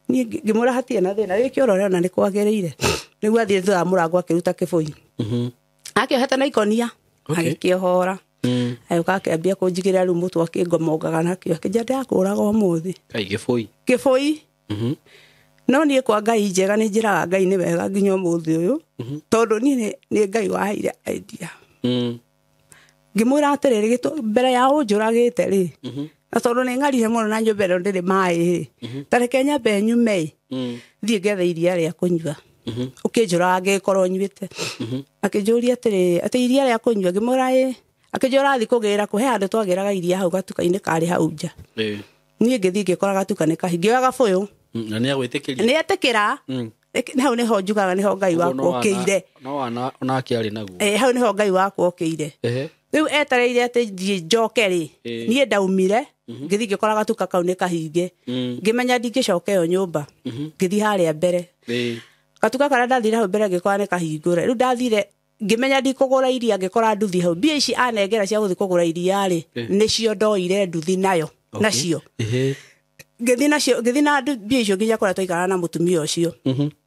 niĩ ngĩmwĩra hatirĩ na thĩna, rĩkĩ ũrore ona nĩ kwagĩrĩire. Nĩguo athiĩ thutha wa mũrango akĩruta kĩbũi. Akĩohete na ikonia, agĩkĩohora. Agĩũka akĩambia kũnjigĩrĩra rĩu mũtwe akĩngomongaga nakĩo, akĩnjĩra ndĩrakũraga ũmũthĩ. Kai gĩbũi? Kĩbũi. No niĩ kwa Ngai njega nĩ njĩraga Ngai nĩ wega nginya ũmũthĩ ũyũ, tondũ niĩ nĩ Ngai waheire idea. Ngĩmwĩra atĩrĩrĩ, mbere ya ũnjũragĩte rĩ, na tondũ nĩ ng'arire mũno na nyũmba ĩno ndĩrĩ maĩ rĩ, ta reke nyambe nyume thiĩ ngethe iria rĩa kũnyua. Ũkĩnjũraga ngĩkorwo nyuĩte. Akĩnjũria atĩrĩ, atĩ iria rĩa kũnyua? Ngĩmwĩra ĩĩ. Akĩnjũra athiĩ kũgĩra kũ, he handũ twagĩraga iria hau gatuka-inĩ karĩ hau nja. Niĩ ngĩthiĩ ngĩkora gatuka nĩ kahinge, ngĩoya gabũyũ. Na nĩ agwĩtĩkĩria? Nĩ etĩkĩra. Hau nĩho njugaga nĩho Ngai wakwa okĩire. No onake arĩ naguo. Hau nĩho Ngai wakwa okĩire. Rĩu etereire atĩ thiĩ njoke rĩ, niĩ ndaumire, ngĩthiĩ ngĩkora gatuka kau nĩ kahinge. Ngĩmenya ndingĩcoka ĩyo nyũmba, ngĩthiĩ harĩa mbere. Gatuka karĩa ndathire hau mbere ngĩkora nĩ kahingũre. Rĩu ndathire ngĩmenya ndikũgũra iria, ngĩkora nduthi hau. Mbia ici anengera cia gũthiĩ kũgũra iria rĩ, nĩcio ndoire nduthi nayo, nacio. Ngĩthiĩ nacio, ngĩthiĩ na mbia icio nginya kũrĩa twaikaraga na mũtumia ũcio.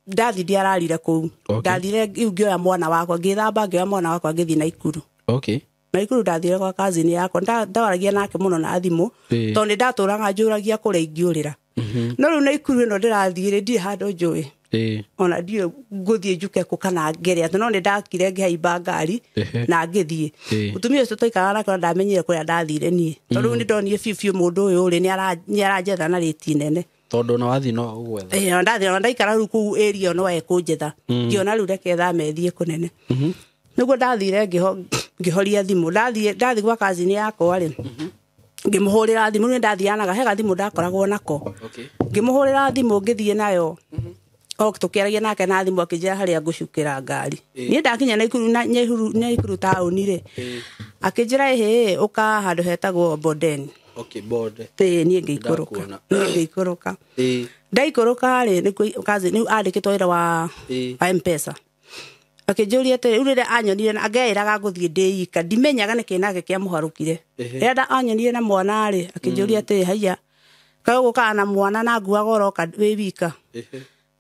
Ndathi ndiararire kũu. Ndathire rĩu ngĩoya mwana wakwa, ngĩthamba ngĩoya mwana wakwa ngĩthiĩ Naikuru. Naikuru ndathire gwa cousin yakwa, ndawaragia nake mũno na thimũ, tondũ nĩ ndatũraga njũragia kũrĩa ingĩũrĩra. No rĩu Naikuru ĩno ndĩrathiĩ rĩ, ndirĩ handũ njũĩ. Ona ndiũĩ ngũthiĩ njuke kũ kana ngere atĩ, no nĩ ndakire ngĩhaimba ngari na ngĩthiĩ. Mũtumia ũcio twaikaraga nake ona ndamenyire kũrĩa ndathire niĩ, tondũ rĩu nĩ ndonire biũ biũ mũndũ ũyũ rĩ, nĩ aranjetha na rĩti nene. Tondũ ona wathiĩ no agũgwetha. Ona ndathiĩ, ona ndaikara rĩu kũu area no ekũnjetha. Ngĩona rĩu reke thame thiĩ kũnene. Nĩguo ndathire ngĩhoria thimũ. Ndathiĩ gwa cousin yakwa rĩ, ngĩmũhũrĩra thimũ. Rĩu nĩ ndathianaga, he gathimũ ndakoragwo nako. Ngĩmũhũrĩra thimũ ngĩthiĩ nayo. O tũkĩaragia nake na thimũ akĩnjĩra harĩa ngũcukĩra ngari. Niĩ ndakinya Naikuru na Naikuru taũni rĩ, akĩnjĩra ĩhĩ, ũka handũ hetagwo Bondeni. Bonde. Ĩĩ, niĩ ngĩikũrũka. Niĩ ngĩikũrũka. Ndaikũrũka rĩ, nĩkuo cousin rĩu andĩkĩtwo wĩra wa M-Pesa. Akĩnjũria atĩrĩ, rĩu rĩrĩa anyonire na angeĩraga ngũthiĩ ndĩ ika, ndimenyaga nĩkĩ nake kĩamũharũkire. Rĩrĩa anyonire na mwana rĩ, akĩnjũria atĩrĩ, haiya, kaĩ ũgũkaga na mwana na nguaga ũroka wĩ wika?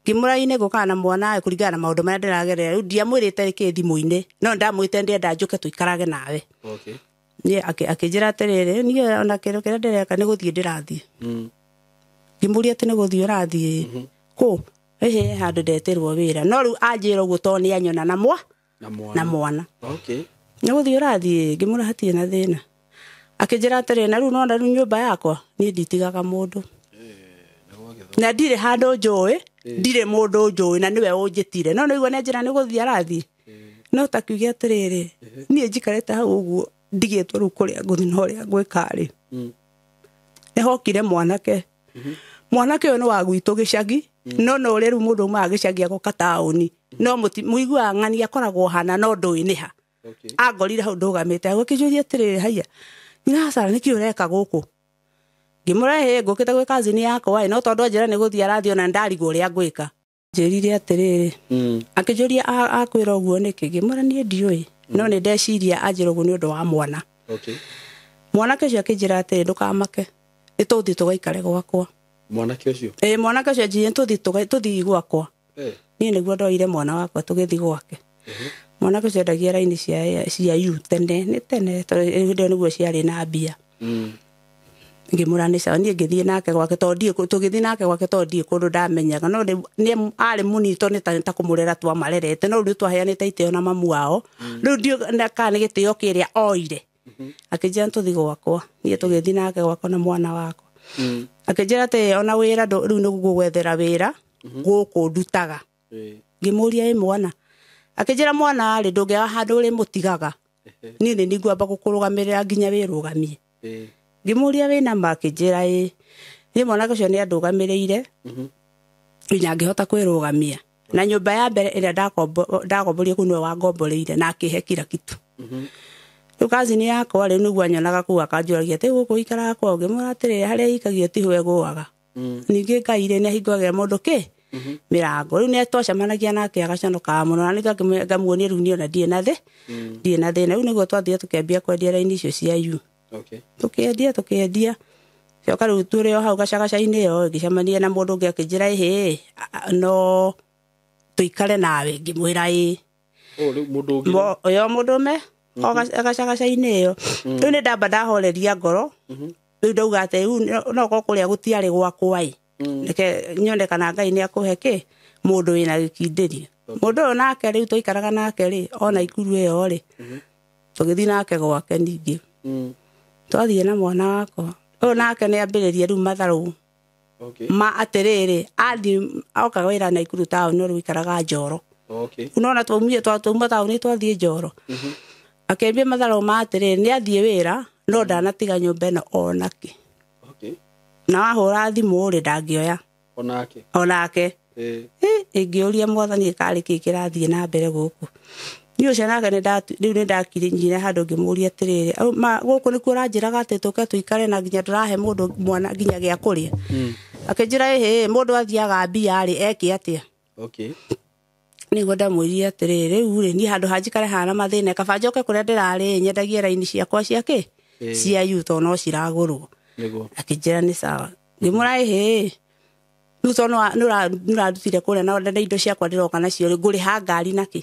Ngĩmũra-inĩ ngũkaga na mwana kũringana na maũndũ marĩa ndĩragerera. Rĩu ndiamwĩrĩte kĩ thimũ-inĩ, no ndamwĩrĩte ndĩrenda njũke tũikarage nawe. Niĩ akĩnjĩra atĩrĩrĩ, niĩ ona kĩndũ kĩrĩa ndĩreka nĩ gũthiĩ ndĩrathiĩ. Ngĩmũria atĩ nĩ gũthiĩ ũrathiĩ kũ? Ĩhĩ, handũ ndetĩrwo wĩra. No rĩu anjĩra ũguo tondũ nĩ anyona na na mwana. Nĩ gũthiĩ ũrathiĩ, ngĩmũra hatirĩ na thĩna. Akĩnjĩra atĩrĩ, na rĩu nona rĩu nyũmba yakwa, niĩ nditigaga mũndũ. Na ndirĩ handũ njũĩ, ndirĩ mũndũ njũĩ na nĩwe ũnjĩtire. No nĩguo nĩ njĩra nĩ gũthiĩ arathiĩ. No ta kiuge atĩrĩrĩ, niĩ njikarĩte hau ũguo ndigĩtwo rĩu kũrĩa ngũthiĩ na ũrĩa ngwĩka rĩ. Nĩ hokire mwanake. Mwanake ũyũ nĩ wa gwitũ gĩcagi, no no ũrĩa rĩu mũndũ umaga gĩcagi agoka taũni. No mũiguaga ng'ani akoragwo hana no ndũĩ nĩ ha. Angorire hau ndũgamĩte, agĩkĩnjũria atĩrĩrĩ, haiya, nyina Sara nĩkĩ ũreka gũkũ? Ngĩmũra ĩhĩ, ngũkĩte gwĩ cousin yakwa ĩ, no tondũ anjĩra nĩ gũthiĩ arathiĩ ona ndarigwo ũrĩa ngwĩka. Njĩrire atĩrĩrĩ, akĩnjũria akwĩra ũguo nĩkĩ? Ngĩmwĩra niĩ ndiũĩ, no nĩ ndeciria anjĩra ũguo nĩ ũndũ wa mwana. Mwanake ũcio akĩnjĩra atĩrĩ, ndũkamake, nĩ tũthiĩ tũgaikare gwakwa. Mwanake ũcio? Ĩĩ, mwanake ũcio anjĩrire tũthiĩ gwakwa. Niĩ nĩguo ndoire mwana wakwa tũgĩthiĩ gwake. Mwanake ũcio endagia raini cia yu tene nĩ tene tondũ hĩndĩ ĩyo nĩguo ciarĩ na mbia. Ngĩmwĩra nĩ sawa, niĩ ngĩthiĩ nake gwake tondũ ndiĩ tũgĩthiĩ nake gwake tondũ ndiĩ kũndũ ndamenyaga, no nĩ arĩ mũnini tondũ nĩ ta kũmũrera twamarerete, no rĩu twaheanĩte itĩo na mamu wao. Rĩu ndiũ kana nĩ gĩtĩo kĩrĩa oire. Akĩnjĩra tũthiĩ gwakwa, niĩ tũgĩthiĩ nake gwakwa na mwana wakwa. Akĩnjĩra atĩ ona wĩra rĩu nĩ ngũgwethera wĩra gũkũ ndutaga. Ngĩmũria ĩ mwana, akĩnjĩra mwana rĩ ndũngĩaga handũ ũrĩmũtigaga, niĩ nĩ ngwamba gũkũrũgamĩrĩra nginya wĩrũgamie. Ngĩmũria wĩna ma, akĩnjĩra ĩ. Niĩ mwanake ũcio nĩ andũgamĩrĩire nginya ngĩhota kwĩrũgamia. Na nyũmba ya mbere ĩrĩa ndagomborie kũu nĩwe wangomboreire na akĩhe kila kitu. Rĩu kazini yakwa rĩu nĩguo anyonaga kũu akanjũragia atĩ gũkũ ikaraga kwao, ngĩmwĩra atĩrĩrĩ harĩa ikagio tiho ĩgũaga. Ningĩ Ngai rĩ nĩ ahingũragĩra mũndũ kĩ mĩrango. Rĩu nĩ twacemanagia nake agaconokaga mũno, na nĩ ngamuonia rĩu niĩ ona ndirĩ na ndirĩ na thĩna. Rĩu nĩguo twathire tũkĩambia kwendia raini icio cia yu. Tũkĩendia coka rĩu tũrĩ o hau gacagaca-inĩ ĩyo ngĩcemania na mũndũ ũngĩ akĩnjĩra ĩhĩ no tũikare nawe, ngĩmwĩra ĩ. Ũyũ mũndũrũme o gacagaca-inĩ ĩyo. Rĩu nĩ ndamba ndahoreria ngoro, rĩu ndauga atĩ rĩu no korwo kũrĩa gũtiarĩ gwakwa ĩ, reke nyone kana Ngai nĩ akũhe kĩ mũndũ wĩna gĩkindĩrio. Mũndũ ũyũ nake rĩu twaikaraga nake rĩ ona Ikuru ĩyo rĩ, tũgĩthiĩ nake gwake ningĩ. Twathiĩ na mwana wakwa ũyũ nake nĩ ambĩrĩria rĩu matharũ ma atĩrĩrĩ, athiĩ oka wĩra na Ikuru taũni, no rĩu aikaraga Njoro. Unaona twaumie taũni twathiĩ Njoro. Akĩambia matharũ ma atĩrĩrĩ nĩ athiĩ wĩra no ndanatiga nyũmba ĩno onake. Na wahũra thimũ rĩ ndangĩoya onake. Ĩngĩũria mwathani karĩ kĩ kĩrathiĩ na mbere gũkũ. Niĩ ũcio nake rĩu nĩ ndakinyire handũ ngĩmũria atĩrĩrĩ, gũkũ nĩkuo ũranjĩraga atĩ tũke tũikare na nginya ndũrahe mũndũ mwana nginya gĩa kũrĩa. Akĩnjĩra ĩhĩ mũndũ athiaga mbia rĩ eke atĩa. Nĩguo ndamwĩrire atĩrĩrĩ rĩu rĩ niĩ handũ ha njikare haha na mathĩna kaba njoke kũrĩa ndĩrarĩ nyendagie raini ciakwa cia kĩ cia yu tondũ no ciragũrwo. Akĩnjĩra nĩ sawa. Ngĩmwĩra ĩhĩ rĩu tondũ nĩ ũrandutire kũrĩa na indo ciakwa ndĩroka nacio rĩ ngũrĩha ngari nakĩ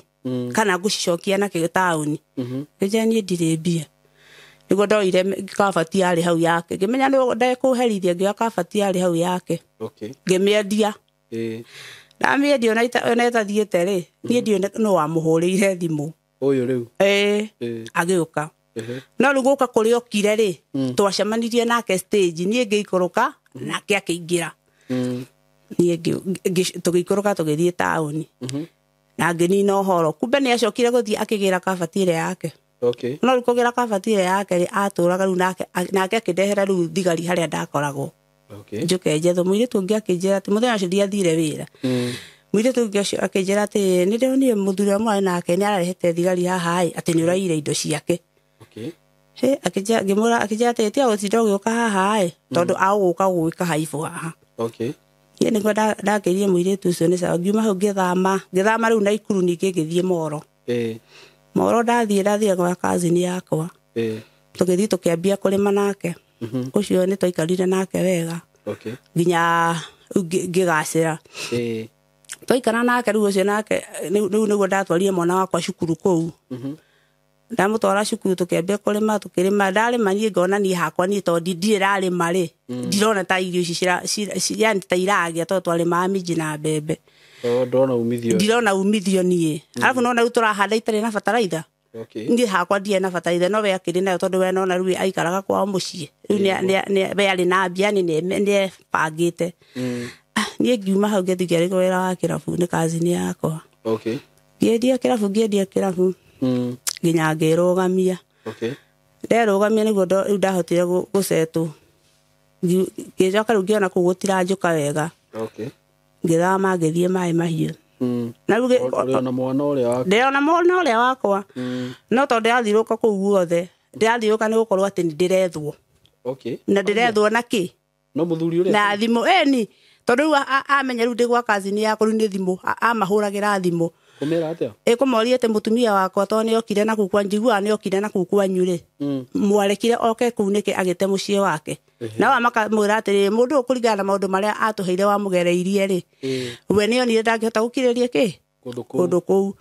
kana ngũcicokia nakĩ taũni. Ngĩnjĩra niĩ ndirĩ mbia. Nĩguo ndoire kabati yarĩ hau yake, ngĩmenya nĩ ndekũherithia, ngĩoya kabati yarĩ hau yake ngĩmĩendia. Ndamĩendia ona ĩtathiĩte rĩ niĩ ndiũĩ nũ wamũhũrĩire thimũ ũyũ rĩu agĩũka. No rĩu gũka kũrĩa okire rĩ twacemanirie nake stage, niĩ ngĩikũrũka nake akĩingĩra. Niĩ tũgĩikũrũka tũgĩthiĩ taũni na ngĩnina ũhoro. Kumbe nĩ acokire gũthiĩ akĩgĩra kabati ĩrĩa yake. No rĩu kũgĩra kabati ĩrĩa yake rĩ atũraga rĩu nake akĩndehera rĩu thigari harĩa ndakoragwo. Njũke njetho mũirĩtu ũngĩ akĩnjĩra atĩ mũthenya ũcio ndiathire wĩra. Mũirĩtu ũngĩ ũcio akĩnjĩra atĩ nĩ ndĩronire mũthuri ũrĩa mwarĩ nake nĩ ararehete thigari haha ĩ atĩ nĩ ũraiyire indo ciake. Ngĩmwĩra akĩnjĩra atĩ tiga gũtinda ũgĩũka haha ĩ tondũ agũgũka gũgwĩka haibũ haha. Niĩ nĩguo ndakĩrire mũirĩtu ũcio nĩ sawa. Ngiuma hau ngĩthama rĩu na Ikuru ningĩ ngĩthiĩ Moro. Moro ndathiĩ gwa kazini yakwa. Tũgĩthiĩ tũkĩambia kũrĩma nake. Ũcio nĩ twaikarire nake wega nginya ngĩgacĩra. Twaikara nake rĩu ũcio nake rĩu nĩguo ndatwarire mwana wakwa cukuru kũu. Ndamũtwara cukuru tũkĩambia kũrĩma tũkĩrĩma. Ndarĩma niĩ ngona niĩ hakwa niĩ tondũ ndirĩ ndarĩma rĩ ndirona ta irio ici yani ta iragĩa tondũ twarĩmaga minji na mbembe. Ndirona umithio niĩ. Arabu nona rĩu tũrahanda itarĩ na bataraitha. Niĩ hakwa ndirĩ na bataraitha no we akĩrĩ nayo tondũ we nona rĩu aikaraga kwao mũciĩ. Rĩu we arĩ na mbia yani nĩ ebangĩte. Niĩ ngiuma hau ngĩthiĩ ngĩarĩka wĩra wa kĩrabu nĩ kazini yakwa. Ngĩendia kĩrabu nginya ngĩrũgamia. Nderũgamia nĩguo rĩu ndahotire gũcetwo. Ngĩcoka rĩu ngĩona kũu gũtiranjũka wega. Ngĩthama ngĩthiĩ Maĩ Mahiũ. Na rĩu ndĩrona mwana ũrĩa wakwa. No tondũ ndĩrathiũrũrũka kũu guothe ndĩrathiũrũrũka nĩ gũkorwo atĩ nĩ ndĩrethwo. Na ndĩrethwo na kĩ? No mũthuri ũrĩa na thimũ ĩni tondũ rĩu amenya rĩu ndĩ gwa kazini yakwa rĩu nĩ thimũ amahũragĩra thimũ. Kũmera atĩa? Ĩkũmoria atĩ mũtumia wakwa tondũ nĩ okire na kũu kwa njiguaga nĩ okire na kũu kwanyu rĩ mwarekire oke kũu nĩkĩ agĩte mũciĩ wake. Nao makamwĩra atĩrĩrĩ mũndũ ũyũ kũringana na maũndũ marĩa atũheire wamũgereirie rĩ we nĩ onire ndangĩhota gũkirĩrĩria kĩ kũndũ kũu.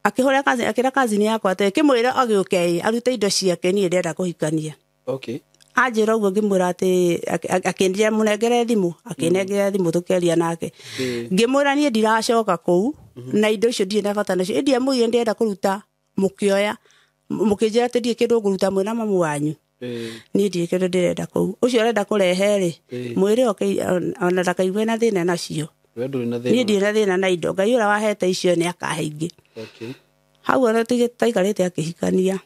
Akĩhũra kazi akĩra kazini yakwa atĩ kĩmwĩra agĩũke arute indo ciake niĩ ndĩrenda kũhikania. Okay. Anjĩra ũguo ngĩmwĩra atĩ akĩnjĩra mũnengere thimũ, akĩnengera thimũ tũkĩaria nake. Ngĩmwĩra niĩ ndiracoka kũu na indo icio ndirĩ na bata nacio. Ĩndĩ amũire ndĩrenda kũruta mũkĩoya mũkĩnjĩra atĩ ndirĩ kĩndũ ngũruta mwĩna mamu wanyu. Niĩ ndirĩ kĩndũ ndĩrenda kũu. Ũcio arenda kũrehe rĩ, mwĩre oke ona ndakaigue na thĩna nacio. Niĩ ndirĩ na thĩna na indo. Ngai ũrĩa wahete icio nĩ akahe ingĩ. Okay. Hau ona taikarĩte akĩhikania.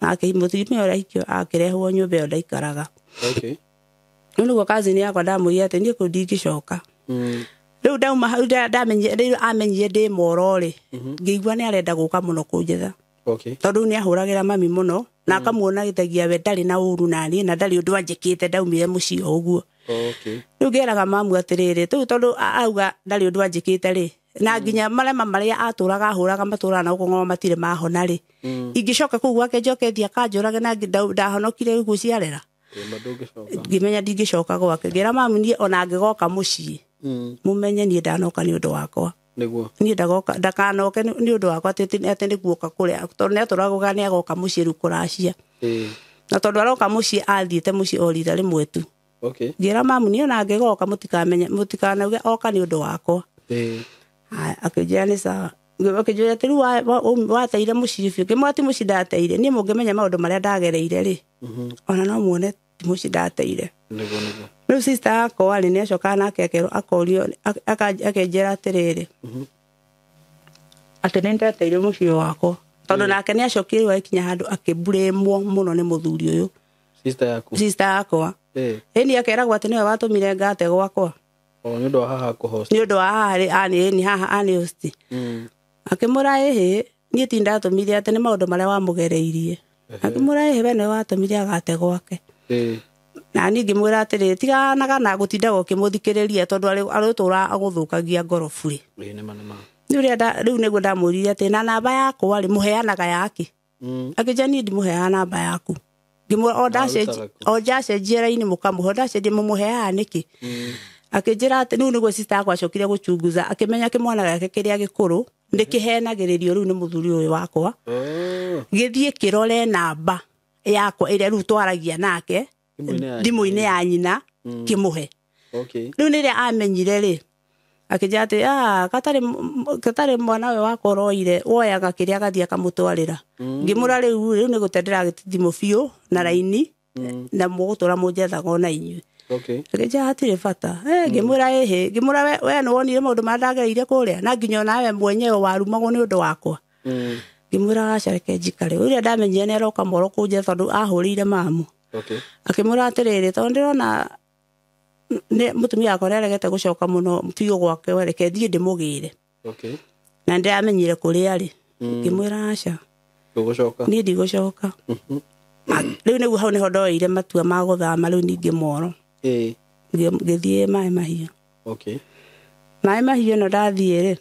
Na mũtumia ũrĩa ahikio akĩrehwo nyũmba ĩyo ndaikaraga. Okay. Rĩu nĩguo kazini yakwa ndamwĩrire atĩ niĩ kũu ndingĩcoka. Rĩu ndauma hau rĩu amenyire ndĩ moro rĩ, ngĩigua nĩ arenda gũka mũno kũnjetha. Okay. Tondũ nĩ ahũragĩra mami mũno na akamuonagĩthagia we ndarĩ na ũru naniĩ na ndarĩ ũndũ anjĩkĩte ndaumire mũciĩ o ũguo. Okay. Rĩu ngĩraga mamu atĩrĩrĩ, rĩu tondũ auga ndarĩ ũndũ anjĩkĩte rĩ, na nginya marema marĩa atũraga ahũraga matũraga na gũkũ ng'oma matirĩ mahona rĩ, ingĩcoka kũu gwake njoke thiĩ akanjũrage na ndahonokire gũciarĩra. Ngĩmenya ndingĩcoka gwake. Ngĩra mamu niĩ ona angĩgoka mũciĩ mũmenye niĩ ndanoka nĩ ũndũ wakwa. Nĩguo. Niĩ ndagoka ndakanoke nĩ ũndũ wakwa atĩ nĩguoka kũrĩa tondũ nĩ atũraga nĩ agoka mũciĩ rĩu kũracia. Na tondũ aroka mũciĩ athiĩte mũciĩ o rita rĩmwe tu. Okay. Ngĩra mamu niĩ ona angĩgoka mũtikamenya mũtikanauge oka nĩ ũndũ wakwa. Akĩnjĩra nĩ sawa. Akĩnjĩra atĩ rĩu wateire mũciĩ biũ. Ngĩmwĩra ti mũciĩ ndateire. Niĩ mũngĩmenya maũndũ marĩa ndagereire rĩ, ona no muone ti mũciĩ ndateire. Nĩguo nĩguo. Rĩu sister yakwa rĩ, nĩacokaga nake akerwo akorio akenjĩra atĩrĩrĩ, atĩ nĩ ndateire mũciĩ wakwa. Tondũ nake nĩacokire rĩu agĩkinya handũ akĩmburĩmwo mũno nĩ mũthuri ũyũ. Sister yaku? Sister yakwa. Ĩni akeragwo atĩ nĩwe watũmire ngate gwakwa. O nĩ ũndũ wa haha kũhost. Nĩ ũndũ wa haha rĩ, ani haha ani host. Akĩmũra ĩhĩ, niĩ ti ndatũmire atĩ nĩ maũndũ marĩa wamũgereirie. Akĩmũra ĩhĩ, we nĩwe watũmire agate gwake. Na niĩ ngĩmwĩra atĩrĩ, tiganaga na gũtindaga ũkĩmũthikĩrĩria tondũ arĩtũra agũthũkagia ngoro burĩ. Rĩu nĩguo ndamwĩrire atĩ na namba yakwa rĩ, mũheanaga yake. Akĩnjĩra niĩ ndimũheaga namba yaku. Ngĩmwĩra o ndacenjia raini mũkamũhe, o ndacenjia mũmũheaga nĩkĩ? Akĩnjĩra atĩ rĩu nĩguo sister yakwa acokire gũchunguza, akĩmenya kĩmwana gĩake kĩrĩa gĩkũrũ nĩ kĩhenagĩrĩrio rĩu nĩ mũthuri ũyũ wakwa. Gĩthiĩ kĩrore namba yakwa ĩrĩa rĩu twaragia nake thimũ-inĩ ya nyina kĩmũhe. Okay. Rĩu nĩrĩa amenyire rĩ, akĩnjĩra atĩ gatarĩ mwana ũyũ wakwa ũroire woyaga kĩrĩa agathiĩ akamũtwarĩra. Ngĩmũra rĩu nĩ gũte ndĩragĩte thimũ biũ na raini na mũgũtũra mũnjethaga ona inyuĩ. Okay. Akĩnjĩra hatirĩ bata. Ngĩmwĩra ĩhĩ, ngĩmwĩra we nĩwonire maũndũ marĩa ndagereire kũrĩa na nginya onawe mwenyewe warumagwo nĩ ũndũ wakwa. Ngĩmwĩra aca reke njikare. Ũrĩa ndamenyire nĩ aroka moro kũnjetha tondũ ahũrĩire mamu. Okay. Akĩmwĩra atĩrĩrĩ, tondũ ndĩrona nĩ mũtumia wakwa nĩaregete gũcoka mũno biũ gwake, reke thiĩ ndĩmũgĩre. Okay. Na ndĩramenyire kũrĩa arĩ. Ngĩmwĩra aca. Ndũgũcoka? Niĩ ndigũcoka. Rĩu nĩguo hau nĩho ndoeire matua ma gũthama rĩu ningĩ moro. Ngĩthiĩ Maĩ Mahiũ. Okay. Maĩ Mahiũ ĩno ndathiĩ rĩ,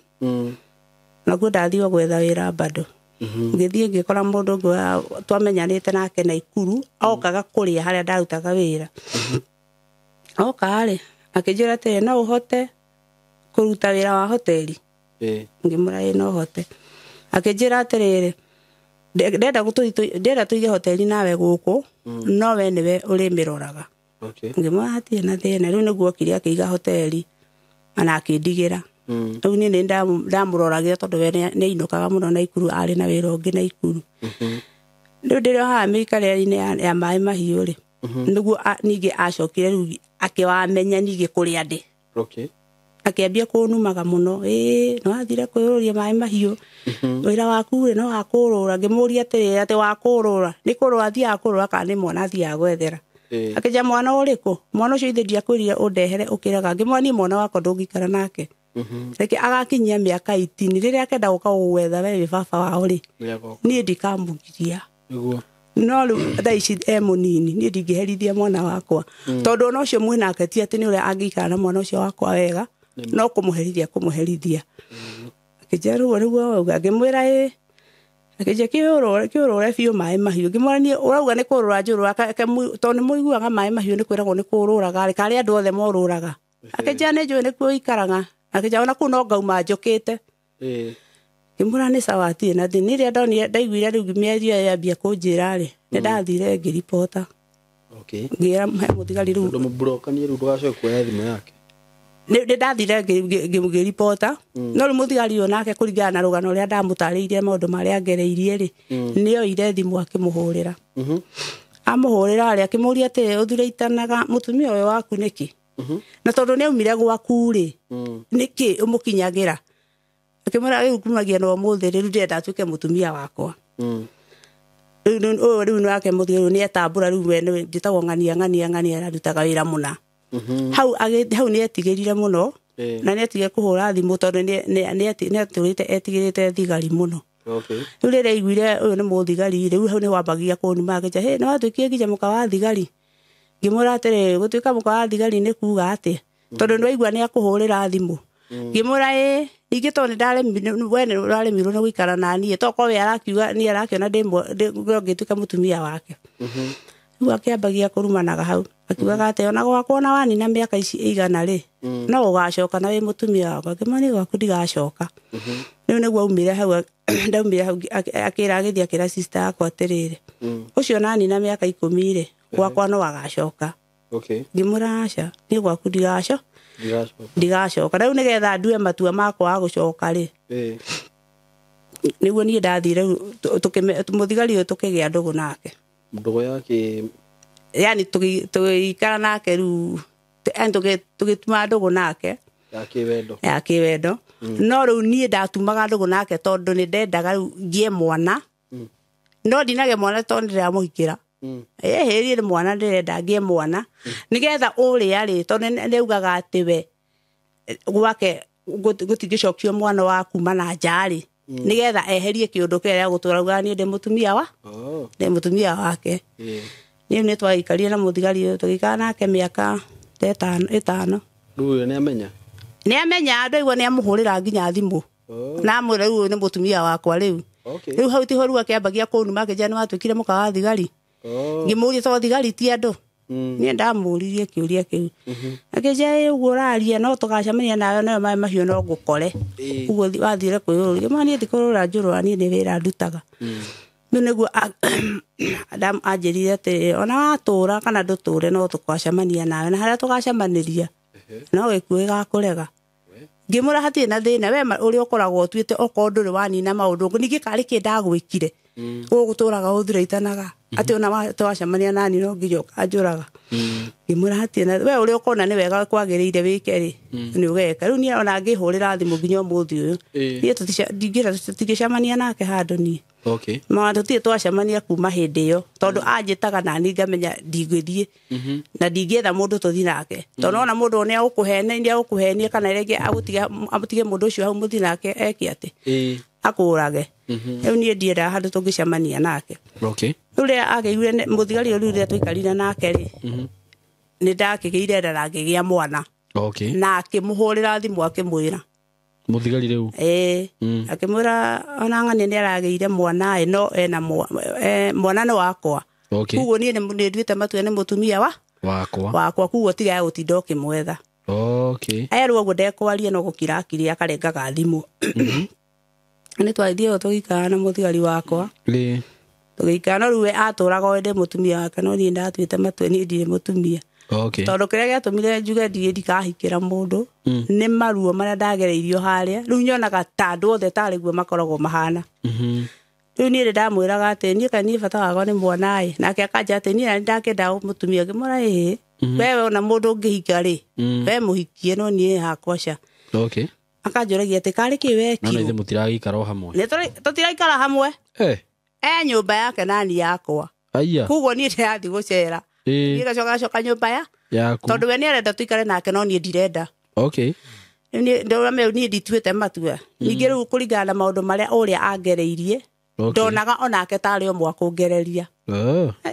nakuo ndathiĩ gwetha wĩra bado. Ngĩthiĩ ngĩkora mũndũ ũngĩ twamenyanĩte nake Naikuru, okaga kũrĩa harĩa ndarutaga wĩra. Oka rĩ, akĩnjĩra atĩrĩ, no ũhote kũruta wĩra wa hoteli? Ngĩmwĩra ĩĩ no hote. Akĩnjĩra atĩrĩrĩ, ndĩrenda tũige hoteli nawe gũkũ, no we nĩwe ũrĩmĩroraga. Okay. Ngĩmwĩra hatirĩ na thĩna. Rĩu nĩguo okire akĩiga hoteli na akĩndigĩra. Rĩu niĩ nĩ ndamũroragĩra tondũ we nĩ ainũkaga mũno Naikuru, arĩ na wĩra ũngĩ Naikuru. Rĩu ndĩrĩ o haha mĩikarĩre-inĩ ya Maĩ Mahiũ rĩ, nĩguo ningĩ acokire rĩu akĩwamenya ningĩ kũrĩa ndĩ. Okay. Akĩambia kũnumaga mũno, ĩĩ no athire kwĩyũrũria Maĩ Mahiũ, wĩra waku rĩ no wa kũrũra. Ngĩmũria atĩrĩrĩ, atĩ wa kũrũra nĩ kũrũra athiaga kũrũra kana nĩ mwana athiaga gwethera? Akĩnjĩra mwana ũrĩkũ? Mwana ũcio ithe ndiakwĩrire ũndehere ũkĩraga. Ngĩmwĩra niĩ mwana wakwa ndũngĩikara nake. Reke agakinyia mĩaka 18 rĩrĩa akenda gũka gũgwetha we wĩ baba wao rĩ, niĩ ndikamũgiria. Nĩguo. No rĩu thaa ici e mũnini, niĩ ndingĩherithia mwana wakwa. Tondũ ona ũcio mwĩnake ti atĩ nĩ ũrĩa angĩikara na mwana ũcio wakwa wega, no kũmũherithia kũmũherithia. Akĩnjĩra rĩu nĩguo wauga. Ngĩmwĩra ĩĩ. Akĩnjĩra kĩũrũre biũ Maĩ Mahiũ. Ngĩmwĩra niĩ ũrauga nĩ kũrũra njũrũra, tondũ nĩ mũiguaga Maĩ Mahiũ nĩ kwĩragwo nĩ kũrũraga rĩ, karĩ andũ othe morũraga. Akĩnjĩra nĩ njũĩ nĩkuo ũikaraga. Akĩnjĩra ona kũu no ngauma njũkĩte. Ngĩmwĩra nĩ sawa hatirĩ na thĩna. Rĩrĩa ndonire ndaiguire rĩu mĩario ĩyo yambia kũnjĩra rĩ, nĩ ndathire ngĩribota. Okay. Ngĩra he mũthigari rĩu Ndũmũburokanie rĩu ndũgacoke kuoya thimũ yake. Nĩ ndathire ngĩribota. No rĩu mũthigari ũyũ nake kũringana na rũgano rũrĩa ndamũtarĩirie maũndũ marĩa ngereirie rĩ, nĩ oire thimũ akĩmũhũrĩra. Amũhũrĩra rĩ, akĩmũria atĩrĩ, ũthuraitanaga mũtumia ũyũ waku nĩkĩ? Na tondũ nĩ aumire gwaku rĩ, nĩkĩ ũmũkinyagĩra? Akĩmwĩra rĩu kumagia na ũmũthĩ rĩu ndĩrenda atuĩke mũtumia wakwa. Rĩu ũyũ rĩu nake mũthigari rĩu nĩetambũra rĩu we njĩtagwo ng'ania ng'ania ng'ania ararutaga wĩra mũna. Hau hau nĩetigĩrire mũno na nĩetigire kũhũra thimũ tondũ nĩatũrĩte etigĩrĩte thigari mũno. Okay. Rĩu rĩrĩa aiguire ũyũ nĩ mũthigari rĩu hau nĩwambagia kũnuma akĩnjĩra, hĩ nĩwatuĩkire nginya mũka wa thigari. Ngĩmwĩra atĩrĩ, gũtuĩka mũka wa thigari nĩ kuga atĩa? Tondũ nĩwaigua nĩakũhũrĩra thimũ. Ngĩmwĩra ĩĩ, ningĩ tondũ we nĩũraremirwo nĩ gũikara na niĩ, tokorwo we arakiuga niĩ arakĩona ngĩtuĩka mũtumia wake. Rĩu akĩambagia kũrumanaga hau akiugaga atĩ ona gwakwa ona wanina mĩaka ici ĩigana rĩ, no ũgacoka na wĩ mũtumia wakwa. Ngĩmwĩra niĩ gwaku ndigacoka. Rĩu nĩguo aumire hau, ndaumire hau akĩra agĩthiĩ akĩra sister yakwa atĩrĩrĩ, ũcio nanina mĩaka 10 rĩ, gwakwa no agacoka. Okay. Ngĩmwĩra aca, niĩ gwaku ndigacoka. Ndigacoka. Rĩu nĩgetha ndue matua makwa wa gũcoka rĩ, nĩguo niĩ ndathire rĩu mũthigari ũyũ tũkĩgĩa ndũgũ nake. Ndũgũ yake yani tũgĩikara nake rĩu, yani tũgĩtuma ndũgũ nake ya kĩwendo. Ya kĩwendo. No rĩu niĩ ndatumaga ndũgũ nake tondũ nĩ ndendaga rĩu ngĩe mwana. No ndinagĩa mwana tondũ ndĩramũhikĩra. Ĩhĩrie nĩ mwana ndĩrenda ngĩe mwana. Nĩgetha ũrĩa rĩ, tondũ nĩaugaga atĩ we gwake gũtingĩcokio mwana wa kuma na nja rĩ, nĩgetha eherie kĩũndũ kĩrĩa gĩa gũtũra augaga niĩ ndĩ mũtumia wa ndĩ mũtumia wake. Niĩ nĩ twaikarire na mũthigari ũyũ tũgĩikara nake mĩaka 5. Rĩu ũyũ nĩamenya? Nĩamenya, ndaigua nĩamũhũrĩra nginya thimũ. Na amwĩra rĩu ũyũ nĩ mũtumia wakwa rĩu. Rĩu hau tiho rĩu akĩambagia kũnuma akĩnjĩra nĩwatuĩkire mũka wa thigari. Ngĩmũria to thigari ti andũ. Niĩ ndamũririe kĩũria kĩu. Akĩnjĩra ĩ ũguo ũraria no tũgacemania nawe nayo maĩ mahiũ no ngũkore. Ũguo wathire kwĩyũrũria. Ngĩmwĩra niĩ ndikũrũra njũrũra niĩ nĩ wĩra ndutaga. Rĩu nĩguo anjĩrire atĩrĩ, ona watũra kana ndũtũre no tũgacemania nawe na harĩa tũgacemanĩria no gĩkuũ gĩgakũrega. Ngĩmwĩra hatirĩ na thĩna, we ũrĩa ũkoragwo ũtuĩte okorwo ndũrĩ wanina maũndũ, ningĩ karĩ kĩ ndagwĩkire ũgũtũraga ũthuraitanaga atĩ ona twacemania nani no nginya ũkanjũraga. Ngĩmwĩra hatirĩ na we ũrĩa ũkona nĩ wega kwagĩrĩire wĩke rĩ, nĩ ũgeka. Rĩu niĩ ona ngĩhũrĩra thimũ nginya ũmũthĩ ũyũ, niĩ tũtingĩcemania nake handũ niĩ. Okay. Ma tũtirĩ twacemania kuma hĩndĩ ĩyo tondũ anjĩtaga nani ngamenya ndingĩthiĩ na ndingĩetha mũndũ tũthiĩ nake tondũ ona mũndũ nĩ agũkũhenia kana rĩngĩ amũtige mũndũ ũcio hau mũthiĩ nake eke atĩ akũrage. Rĩu niĩ ndiendaga handũ tũngĩcemania nake. Okay. Rĩu rĩrĩa akĩiguire mũthigari ũyũ rĩu rĩrĩa twaikarire nake rĩ, nĩ ndakĩgĩire nda na ngĩgĩa mwana. Okay. Na akĩmũhũrĩra thimũ akĩmwĩra mũthigari rĩu akĩmwĩra ona ng'ania nĩ aragĩire mwana ĩ no ena mwana nĩ wakwa. Okay. Koguo niĩ nĩ nduĩte matua nĩ mũtumia wa wakwa koguo tiga gũtinda ũkĩmwetha. Okay. Erwo ũguo ndekwaria no gũkira akirie akarengaga thimũ. Nĩ twathiĩ tũgĩikara na mũthigari wakwa. Tũgĩikara no rĩu we atũraga o ndĩ mũtumia wake no niĩ ndatuĩte matua niĩ ndirĩ mũtumia. Okay. Tondũ kĩrĩa gĩatũmire njuge ndirĩ ndikahikĩra mũndũ nĩ maruo marĩa ndagereirio harĩa. Rĩu nyonaga ta andũ othe tarĩ guo makoragwo mahana. Rĩu niĩ ndamwĩraga atĩ niĩ kana niĩ bata wakwa nĩ mwana ĩ, nake akanja atĩ niĩ nĩ ndakĩenda mũtumia. Ngĩmwĩra ĩĩ, wewe ona mũndũ ũngĩhika rĩ, we mũhikie no niĩ hakwa ca. Okay. Akanjũragia atĩ karĩ kĩ wekirwo. No ithuĩ mũtiragĩikara o hamwe. Tũtiraikara hamwe. E nyũmba yake na niĩ yakwa. Aya. Koguo niĩ ndĩrathiĩ gũcera. Niĩ ngacoka nyũmba ya yaku. Tondũ we nĩarenda tũikare nake no niĩ ndirenda. Okay. Niĩ niĩ ndituĩte matua. Ningĩ rĩu kũringana na maũndũ marĩa ũrĩa angereirie, ndonaga onake tarĩ o mwakũngereria.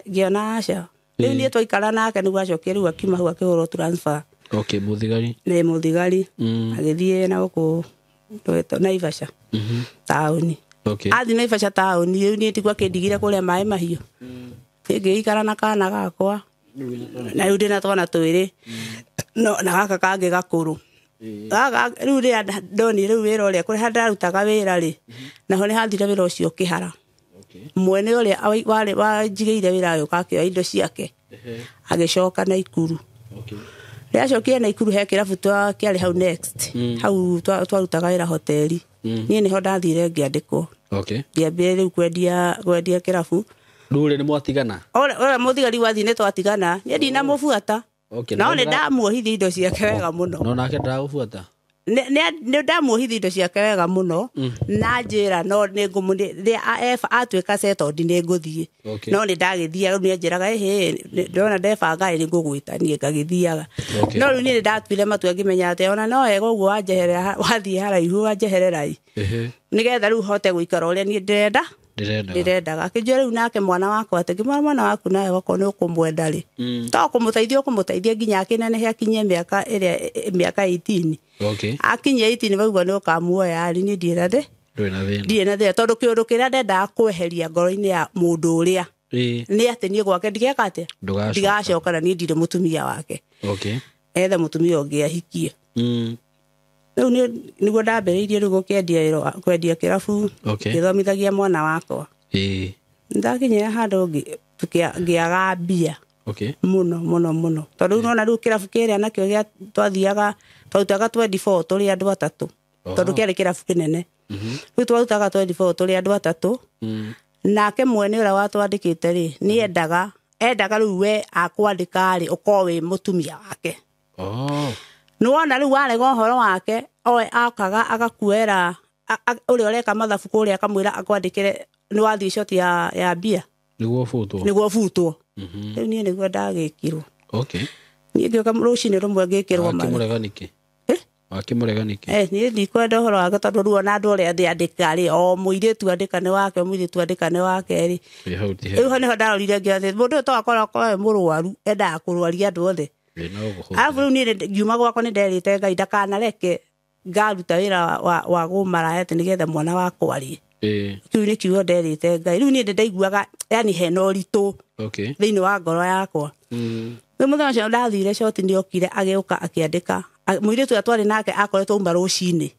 Ngĩona aca. Rĩu niĩ twaikara nake nĩguo acokire rĩu akiuma hau akĩhũrwo transfer. Okay, mũthigari. Nĩ mũthigari. Agĩthiĩ na gũkũ Naivasha taũni. Okay. Athiĩ Naivasha taũni rĩu niĩ tiguo akĩndigire kũrĩa maĩ mahiũ. Ngĩikara na kana gakwa. Na rĩu ndĩna twana twĩrĩ. No na gaka kangĩ gakũrũ. Rĩu rĩrĩa ndonire rĩu wĩra ũrĩa kũrĩa ndarutaga wĩra rĩ, naho nĩ hathire wĩra ũcio ũkĩhara. Mwene ũrĩa warĩ wanjigĩire wĩra agĩũka akĩoya indo ciake agĩcoka Naikuru. Rĩrĩa acokire Naikuru he kĩrabu kĩarĩ hau next, hau twarutaga wĩra hoteli. Niĩ nĩho ndathire ngĩandĩkwo. Ngĩambia rĩu kwendia kĩrabu. Rĩu rĩ nĩ mwatigana? Ũrĩa mũthigari wathiĩ nĩ twatigana, niĩ ndinamũbuata. No nĩ ndamuohithia indo ciake wega mũno. No nake ndagũbuata? Nĩ ndamuohithia indo ciake wega mũno, na njĩra no nĩ atuĩka settled nĩ ngũthiĩ. No nĩ ndagĩthiaga, rĩu nĩ anjĩraga ĩhĩ, ndona ndebanga nĩ ngũgwĩta niĩ ngagĩthiaga. No rĩu niĩ nĩ ndatuire matua ngĩmenya atĩ ona no wega ũguo wanjeherera, wathiĩ haraihu wanjeherera ĩ. Nĩgetha rĩu hote gũikara ũrĩa niĩ ndĩrenda. Ndĩrendaga. Akĩnjĩra rĩu nake mwana wakwa atĩ ngĩmwĩra mwana waku nawe wakorwo nĩ ũkũmwenda rĩ, to kũmũteithia ũkũmũteithia nginya akĩnenehe akinyie mĩaka ĩrĩa mĩaka 18. Akinyia 18 waigua nĩ ũkamuoya rĩ, niĩ ndirĩ na thĩna tondũ kĩũndũ kĩrĩa ndendaga kweheria ngoro-inĩ ya mũndũ ũrĩa nĩ atĩ niĩ gwake ndigeka atĩa, ndigacoka na niĩ ndirĩ mũtumia wake. Ethe mũtumia ũngĩ ahikie. Rĩu nĩguo ndambĩrĩirie rĩu gũkĩendia kwendia kĩrabu, ngĩthomithagia mwana wakwa. Ndakinyire handũ ngĩaga mbia mũno mũno mũno, tondũ rĩu nona rĩu kĩrabu kĩrĩa nakĩo gĩa twathiaga twarutaga 24 tũrĩ andũ atatũ, tondũ kĩarĩ kĩrabu kĩnene. Rĩu twarutaga 24 tũrĩ andũ atatũ, nake mwene ũrĩa watwandĩkĩte rĩ nĩ endaga rĩu we akwandĩka rĩ ũkorwo wĩ mũtumia wake. Nĩwona rĩu warega ũhoro wake, oe akaga agakuera ũrĩa ũreka mathabu kũrĩa akamwĩra akwandĩkĩre nĩ wathiĩ coti ya mbia nĩguo butwo. Rĩu niĩ nĩguo ndagĩkirwo. Niĩ ngĩũka rũcinĩ rũmwe ngĩkĩrwo Wakĩmũrega nĩkĩ? Wakĩmũrega nĩkĩ? Niĩ ndikwenda ũhoro wake tondũ rĩu ona andũ arĩa andĩka rĩ, o mũirĩtu andĩka nĩ wake, o mũirĩtu andĩka nĩ wake rĩ. Rĩu nĩho ndarorire ngĩona atĩ mũndũ ũyũ to akorwo e mũrwaru, endaga kũrwaria andũ othe. Arabu rĩu niĩ ngiuma gwakwa nĩ nderĩte Ngai ndakanareke ngaruta wĩra wa gũmaraya atĩ nĩgetha mwana wakwa arĩe. Kĩu nĩ kiugo nderĩte Ngai. Rĩu niĩ nĩndaiguaga yani hena ũritũ thĩinĩ wa ngoro yakwa. Rĩu mũthenya ũcio ndathire coti nĩ okire agĩũka akĩandĩka. Mũirĩtu ũrĩa twarĩ nake akoretwo auma rũcinĩ.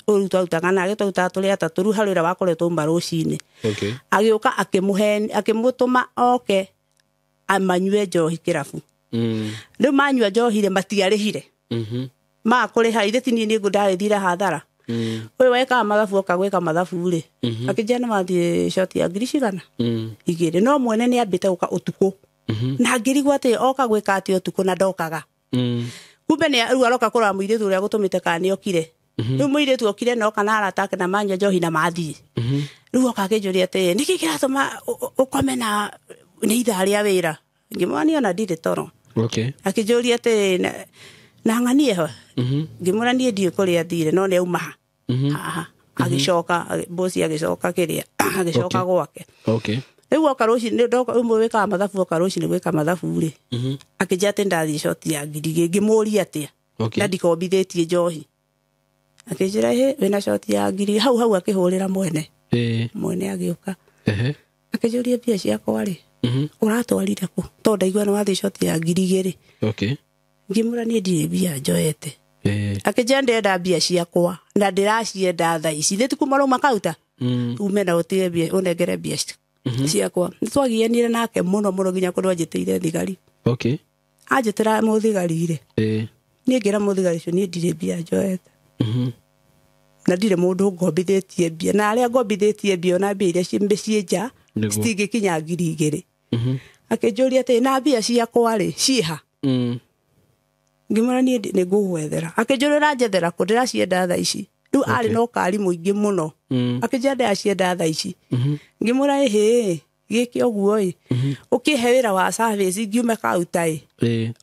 Ũyũ rĩu twarutaga nake twarutaga tũrĩ atatũ, rĩu harĩ ũrĩa wakoretwo auma rũcinĩ. Agĩũka akĩmũtũma oke amanyue njohi kĩrabu. Rĩu manyua njohi rĩ matiarĩhire. Makũrĩha ithe ti niĩ nĩ ndarĩthire hathara. Ũyũ wekaga mathabu oka gwĩka mathabu rĩ, akĩnjĩra nĩ wathiĩ coti ya ngiri cigana 2, no mwene nĩ ambĩte gũka ũtukũ. Na ngĩrigwo atĩ oka gwĩka atĩ ũtukũ na ndokaga. Kumbe nĩ rĩu aroka kũrora mũirĩtu ũrĩa gũtũmĩte kana nĩ okire. Rĩu mũirĩtu okire na oka na arata ake na manyua njohi na mathiĩ. Rĩu oka akĩnjũria atĩ nĩkĩ kĩratũma ũkome na nĩ ithaa rĩa wĩra. Ngĩmwĩra niĩ ona ndirĩ toro. Akĩnjũria atĩ na ng'anie ho. Ngĩmwĩra niĩ ndiũĩ kũrĩa athire no nĩ auma haha. Agĩcoka bosi agĩcoka kĩrĩa agĩcoka gwake. Rĩu oka rũcinĩ ndoka ũmwe wĩkaga mathabu oka rũcinĩ gwĩka mathabu rĩ, akĩnjĩra atĩ ndathiĩ coti ya ngiri igĩrĩ. Ngĩmũũria atĩa na ndikombithĩtie njohi. Akĩnjĩra ĩ wĩna coti ya ngiri hau hau akĩhũrĩra mwene. Mwene agĩũka. Akĩnjũria mbia ciakwa rĩ, ũratwarire kũ? Tondũ ndaigua nĩ wathiĩ coti ya ngiri igĩrĩ. Ngĩmwĩra niĩ ndirĩ mbia njoete. Akĩnjĩra ndĩrenda mbia ciakwa na ndĩracienda thaa ici. Ithe ti kuma rauma kauta ume na ũtige mbia ũnengere mbia ciakwa. Nĩ twagianire nake mũno mũno nginya kũndũ anjĩtĩire thigari. Anjĩtĩra mũthigari rĩ, niĩ ngĩra mũthigari ũcio niĩ ndirĩ mbia njoete. Na ndirĩ mũndũ ngombithĩtie mbia, na arĩa ngombithĩtie mbia ona mbia iria ciĩ nja citingĩkinya ngiri igĩrĩ. Akĩnjũria atĩ na mbia ciakwa rĩ ciĩha? Ngĩmwĩra niĩ nĩ ngũgwethera. Akĩnjũria ũranjethera kũ? Ndĩracienda thaa ici. Rĩu arĩ na ũkari mũingĩ mũno. Akĩnjĩra ndĩracienda thaa ici. Ngĩmwĩra ĩhĩ gĩke ũguo ĩ, ũkĩhe wĩra wa service ngiume kauta ĩ,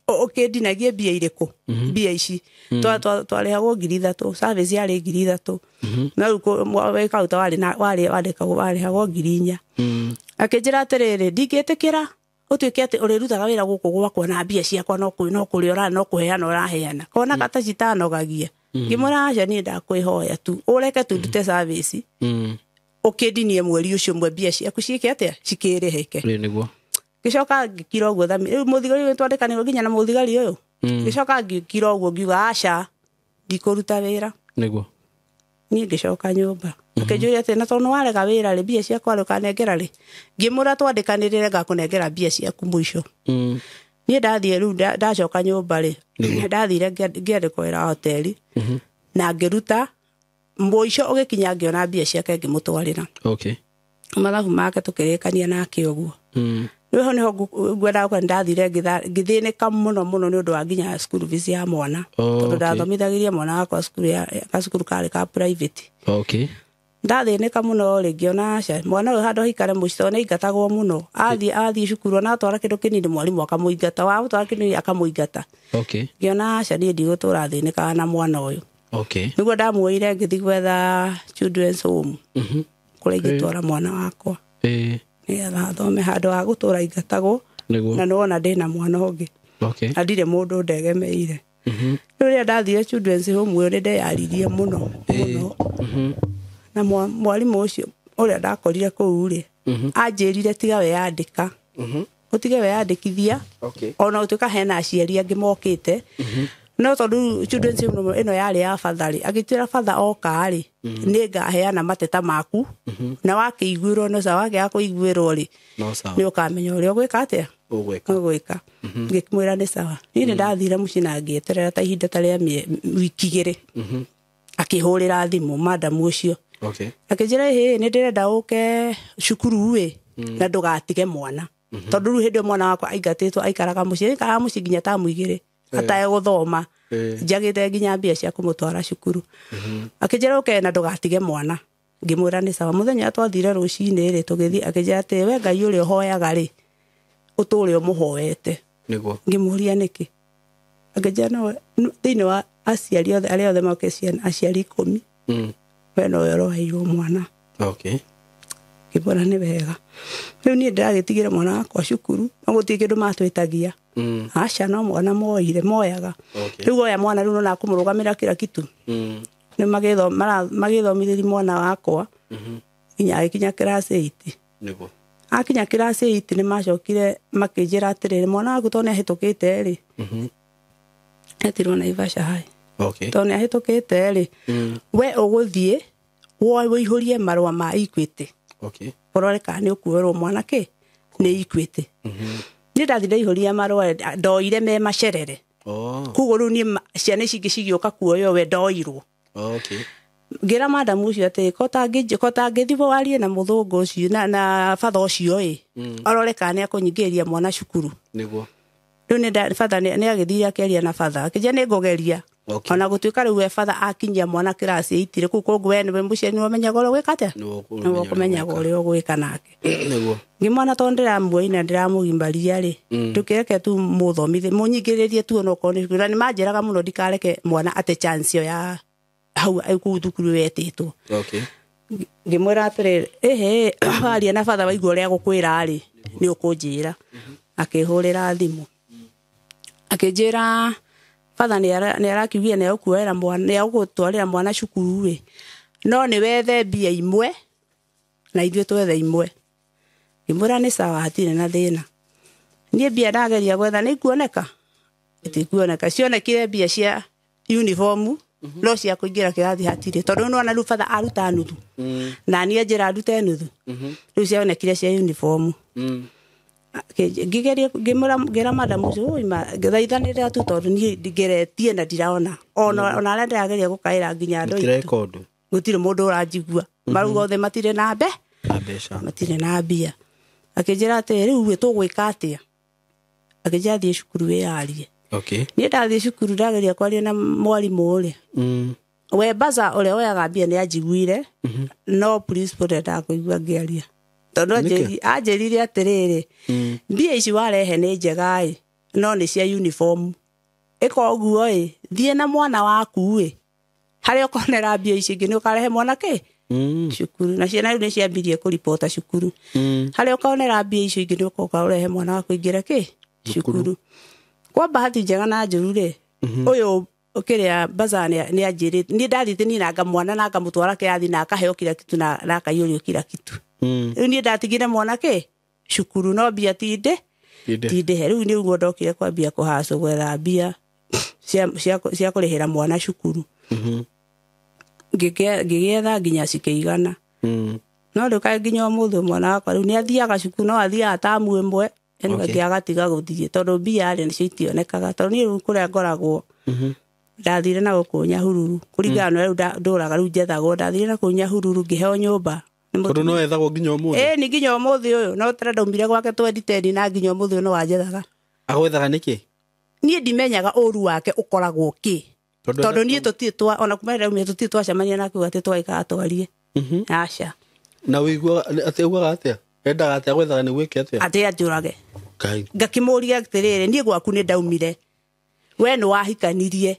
ũkĩndinagie mbia irĩkũ? Mbia ici twarĩhagwo ngiri ithatũ, service yarĩ ngiri ithatũ. No rĩu wĩ kauta warĩhagwo ngiri inya. Akĩnjĩra atĩrĩrĩ, ndingĩtĩkĩra ũtuĩke atĩ ũrĩrutaga wĩra gũkũ gwakwa na mbia ciakwa no kũrĩa no kũheana ũraheana. Kona kata citanogagia. Ngĩmwĩra aca niĩ ndakwĩhoya tu ũreke tu ndute service ũkĩndinie mweri ũcio ũmwe mbia ciaku ciĩke atĩa cikĩrĩhĩke. Ngĩcoka ngĩkira ũguo rĩu mũthigari ũyũ twandĩkanĩirwo nginya na mũthigari ũyũ. Ngĩcoka ngĩkira ũguo ngiuga aca Ndikũruta wĩra. Nĩguo. Niĩ ngĩcoka nyũmba. Akĩnjũria atĩ na tondũ nĩwarega wĩra rĩ, mbia ciakwa rĩ ũkanengera rĩ? Ngĩmwĩra twandĩkanĩrĩre ngakũnengera mbia ciaku mũico. Niĩ ndathiĩ rĩu ndacoka nyũmba rĩ, ndathire ngĩandĩkwo wĩra wa hoteli na ngĩruta mũico ũgĩkinya ngĩona mbia ciake ngĩmũtwarĩra. Okay. Mathabu make tũkĩrĩkania nake ũguo. Rĩu hau nĩho ngwendaga kuga nĩndathire ngĩthĩnĩka mũno mũno nĩ ũndũ wa nginya school fees ya mwana. Tondũ ndathomithagĩria mwana wakwa cukuru ya gacukuru karĩ ka private. Okay. Ndathĩnĩka mũno rĩ, ngĩona aca mwana ũyũ handũ haikare mũciĩ tondũ nĩaingatagwo mũno. Athiĩ cukuru ona atwara kĩndũ kĩnini mwarimũ akamũingata, wamũtwara kĩndũ kĩnini akamũingata. Okay. Ngĩona aca niĩ ndigũtũra thĩnĩkaga na mwana ũyũ. Okay. Nĩguo ndamuoire ngĩthiĩ gwetha children's home. Kũrĩa ingĩtwara mwana wakwa. Nĩgetha athome handũ ha gũtũra aingatagwo. Na nĩwona ndĩna mwana ũngĩ. Okay. Na ndirĩ mũndũ ndegemeire. Rĩu rĩrĩa ndathire children's home ĩyo nĩndeyaririe mũno mũno. Na mwarimũ ũcio ũrĩa ndakorire kũu rĩ, anjĩrire tiga weyandĩka. Ũtige weyandĩkithia. Okay. Ona gũtuĩka hena aciari angĩ mokĩte. No tondũ children's home ĩno yarĩ ya batha rĩ, agĩtwĩra batha oka rĩ, nĩngaheana mateta maku. Na wakĩiguĩrwo no sawa, wakĩaga kũiguĩrwo rĩ, nĩ ũkamenya ũrĩa ũgwĩka atĩa? Ũgwĩka. Ngĩmwĩra nĩ sawa. Niĩ nĩndathire mũciĩ na ngĩeterera ta ihinda ta rĩa wiki igĩrĩ. Akĩhũrĩra thimũ madamu ũcio. Okay. Akĩnjĩra ĩhĩ nĩndĩrenda ũke cukuru ĩ, na ndũgatige mwana. Tondũ rĩu hĩndĩ ĩyo mwana wakwa aingatĩtwo aikaraga mũciĩ, aikaraga mũciĩ nginya tamu igĩrĩ. Ategũthoma. Njagĩte nginya mbia cia kũmũtwara cukuru. Akĩnjĩra ũke na ndũgatige mwana. Ngĩmwĩra nĩ sawa. Mũthenya twathire rũcinĩ rĩ, tũgĩthiĩ, akĩnjĩra atĩ we Ngai ũrĩa ũhoyaga rĩ, ũtũre ũmũhoete. Nĩguo. Ngĩmũria nĩkĩ? Akĩnjĩra no thĩinĩ wa aciari othe arĩa othe moke ciana aciari 10. We nowe ũroheirwo mwana. Okay. Ngĩmwĩra nĩ wega. Rĩu niĩ ndĩragĩtigĩra mwana wakwa cukuru, no gũtirĩ kĩndũ matwĩtagia. Aca no mwana moire moyaga. Rĩu oya mwana rĩu nona kũmũrũgamĩra kila kitu. Nĩ magĩthomithĩria mwana wakwa. Nginya agĩkinya class 8. Nĩguo. Akinya class 8 nĩ macokire makĩnjĩra atĩrĩrĩ, mwana waku tondũ nĩahĩtũkĩte rĩ. Etirwo Naivasha High. Okay. Tondũ nĩahĩtũkĩte rĩ, we ũgũthiĩ woe ũihũrie marũa ma Equity. Okay. Ũrore kana nĩ ũkuoerwo mwana kĩ nĩ Equity. Niĩ ndathire ndaihũria marũa ndoire me macerere. Koguo rĩu niĩ ciana ici ingĩ cigĩũka kuoywo we ndoirwo. Okay. Ngĩra madamu ũcio atĩ ko tangĩthiĩ warie na mũthũngũ ũcio na batha ũcio ĩ, arore kana nĩekũnyingĩria mwana cukuru. Nĩguo. Rĩu nĩ batha nĩagĩthire akĩaria na batha akĩnjĩra nĩngũgeria. Okay. Ona gũtuĩka rĩu we batha akinyia mwana class 8 rĩ, kũu kũngĩ we nĩwe mũciari nĩwe ũmenyaga ũrĩa ũgwĩka atĩa? Nĩwe ũkũmenyaga ũrĩa ũgwĩka nake. Nĩguo. Ngĩmwona tondũ ndĩramuoina ndĩramũgimaria rĩ, ndũkĩreke tu mũthomithie, mũnyingĩrĩrie tu onokorwo nĩ cukuru. Na nĩmanjĩraga mũno ndikareke mwana ate chance ĩyo ya hau kũu thukuru wetĩtwo. Okay. Ngĩmwĩra atĩrĩrĩ, ĩhĩ, waria na batha waigua ũrĩa egũkwĩra rĩ, nĩ ũkũnjĩra. Akĩhũrĩra thimũ. Akĩnjĩra batha nĩarakiugire nĩegũkuoera mwana, nĩegũgũtwarĩra mwana cukuru rĩ, no nĩ wethe mbia imwe na ithuĩ twethe imwe. Ngĩmwĩra nĩ sawa, hatirĩ na thĩna. Niĩ mbia ndageria gwetha nĩ ikuoneka? Itikuoneka. Cionekire mbia cia uniform, no cia kũingĩra kĩrathi hatirĩ, tondũ nĩwona rĩu batha aruta nuthu. Na niĩ anjĩra ndute nuthu. Rĩu cionekire cia uniform. Ngĩgeria ngĩra madamu ũcio, ũi ma, ngĩthaithanĩrĩra tu tondũ niĩ ndingeretie na ndiraona. Ona arĩa ndĩrageria gũkaĩra nginya andũ aitũ. Gũtireka ũndũ. Gũtirĩ mũndũ ũranjigua. Marauga othe matirĩ na mbeca. Matirĩ na mbia. Akĩnjĩra atĩ rĩu ĩ tũgwĩka atĩa? Akĩnjĩra thiĩ cukuru wĩyarie. Okay. Niĩ ndathiĩ cukuru ndageria kwaria na mwarimũ ũrĩa. We baza ũrĩa woyaga mbia nĩanjiguire, no principal ndendaga kũigua ngĩaria. Tondũ anjĩrire atĩrĩrĩ, mbia ici warehe nĩ njega ĩ, no nĩ cia uniform. Ĩka ũguo ĩ, thiĩ na mwana waku ĩ, harĩa ũkonera mbia ici ingĩ nĩ ũkarehe mwana kĩ? Cukuru. Na ciana rĩu nĩciambirie kũripota cukuru. Harĩa ũkonera mbia icio ingĩ nĩ ũkoka ũrehe mwana waku aingĩre kĩ? Cukuru. Kwa bahati njega na njũru rĩ, ũyũ kĩrĩa baza nĩanjĩrĩte, niĩ ndathiĩte niĩ na ngamwona na ngamũtwara kĩrathi na akaheo kila kitu na akaiyũrio kila kitu. Rĩu niĩ ndatigire mwana kĩ? Cukuru, no mbia tindĩ tindĩhe. Rĩu nĩguo ndokire kwambia kũhacwo gwetha mbia cia kũrĩhĩra mwana cukuru. Ngĩgĩetha nginya cikĩigana. No rĩu kaĩ nginya ũmũthĩ mwana wakwa rĩu nĩ athiaga cukuru, no athiaga tamu ĩmwe ĩno ĩngĩ agatiga gũthiĩ tondũ mbia rĩ nĩcio itionekaga. Tondũ niĩ rĩu kũrĩa ngoragwo ndathire na gũkũ Nyahururu kũringana na rĩu ndũraga rĩu njethagwo, ndathire na kũu Nyahururu ngĩheo nyũmba. Tondũ no ethagwo nginya ũmũthĩ? Ĩĩ ni nginya ũmũthĩ ũyũ, no tara ndaumire gwake 2010 na nginya ũmũthĩ ũyũ no wanjethaga. Agwethaga nĩkĩ? Niĩ ndimenyaga ũru wake ũkoragwo kĩ. Tondũ niĩ tũtirĩ twa ona kuma rĩrĩa ndaumire tũtirĩ twacemania nake atĩ tũgaikara twarie. Aca. Na ũiguaga atĩ augaga atĩa? Endaga atĩa gwethaga nĩguo ĩke atĩa? Atĩ anjũrage. Ngai. Ngakĩmũria atĩrĩrĩ, niĩ gwaku nĩ ndaumire. We nĩ wahikanirie.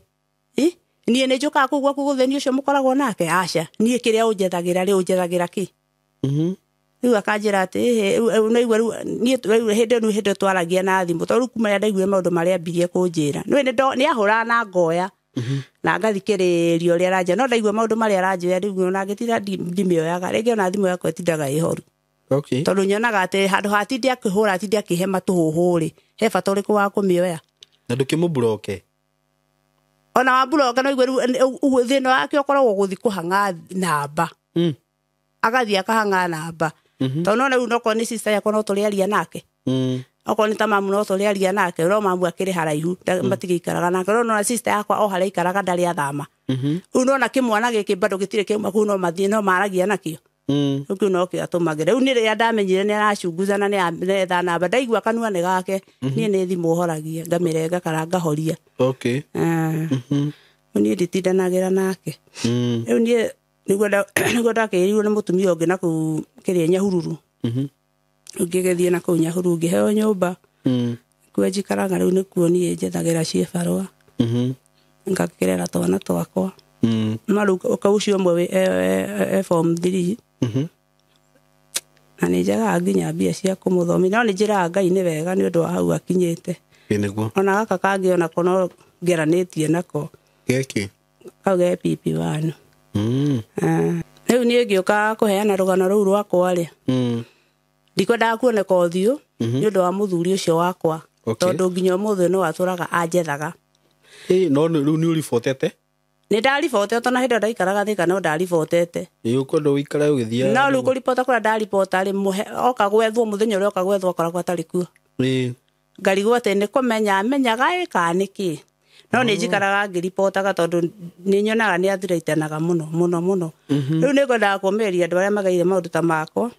Niĩ nĩ njũkaga kũu gwaku gũthĩni ũcio mũkoragwo nake? Aca. Niĩ kĩrĩa ũnjethagĩra rĩ ũnjethagĩra kĩ? Rĩu akanjĩra atĩ rĩu niĩ rĩu hĩndĩ ĩno hĩndĩ twaragia na thimũ tondũ rĩu kuma rĩrĩa ndaiguire maũndũ marĩa ambirie kũnjĩra. Nĩ ahũraga na ngoya na ngathikĩrĩria ũrĩa aranjĩra, no ndaigua maũndũ marĩa aranjĩra rĩu ona ngĩtinda ndimĩoyaga, rĩngĩ ona thimũ yakwa ĩtindaga ĩhoru. Tondũ nyonaga atĩ handũ ha atinde akĩhũra atinde akĩhe matũhũhũ rĩ, he bata ũrĩkũ wa kũmĩoya? Na ndũkĩmũmburoke? Ona wamburoka no igue rĩu thĩna wake ũkoragwo gũthiĩ kũhang'a namba. Agathiĩ akahang'a namba. Tondũ no rĩu okorwo nĩ sister yakwa no tũrĩaria nake. Okorwo nĩ ta mamu no tũrĩaria nake, no mamu akĩrĩ haraihu matigĩikaraga nake. No nona sister yakwa o harĩa aikaraga ndarĩ athama. Rĩu nona kĩmwana gĩkĩ bado gĩtirĩ kĩauma kũu, no mathiĩ no maragia nakĩo. Rĩu kĩu no kĩo atũmagĩra. Rĩu niĩ rĩrĩa ndamenyire nĩ aracunguza na nĩ aretha namba, ndaigua kanua nĩ gake, niĩ nĩ thimũ horagia, ngamĩrenga kana ngahoria. Rĩu niĩ nditindanagĩra nake. Rĩu niĩ nĩguo ndakĩrirwo nĩ mũtumia ũngĩ na kũu kĩrĩa Nyahururu. Rĩu ngĩgĩthiĩ na kũu Nyahururu ngĩheo nyũmba. Kuo njikaraga rĩu nĩkuo niĩ njethagĩra ciĩbarũa. Ngakĩrera twana twakwa. No rĩu ũcio ũmwe e form 3. Na nĩ njagaga nginya mbia cia kũmũthomithia, no nĩ njĩraga Ngai nĩ wega nĩ ũndũ wa hau akinyĩte. Ona gaka kangĩ onako no ngeranĩtie nako. Gĩkĩ? Kau ge PP1. Rĩu niĩ ngĩũka kũheana rũgano rũu rwakwa rĩ, ndikwendaga kuoneka ũthiũ nĩ ũndũ wa mũthuri ũcio wakwa, tondũ nginya ũmũthĩ no atũraga anjethaga. No rĩu nĩ ũribotete? Nĩ ndaribotete ona hĩndĩ ĩyo ndaikaraga Thĩka no ndaribotete. Ĩ ũkwenda ũikare ũgĩthiaga? No rĩu kũribota kũrĩa ndaribota rĩ, oka gwethwo mũthenya ũrĩa oka gwethwo akoragwo atarĩ kuo. Ngarigwo atĩ nĩ kũmenya amenyaga ĩ kana nĩkĩ. No nĩ njikaraga ngĩribotaga tondũ nĩ nyonaga nĩ athiraitanaga mũno mũno mũno. Rĩu nĩ ngwendaga kũmĩrĩria andũ arĩa mageire maũndũ ta makwa.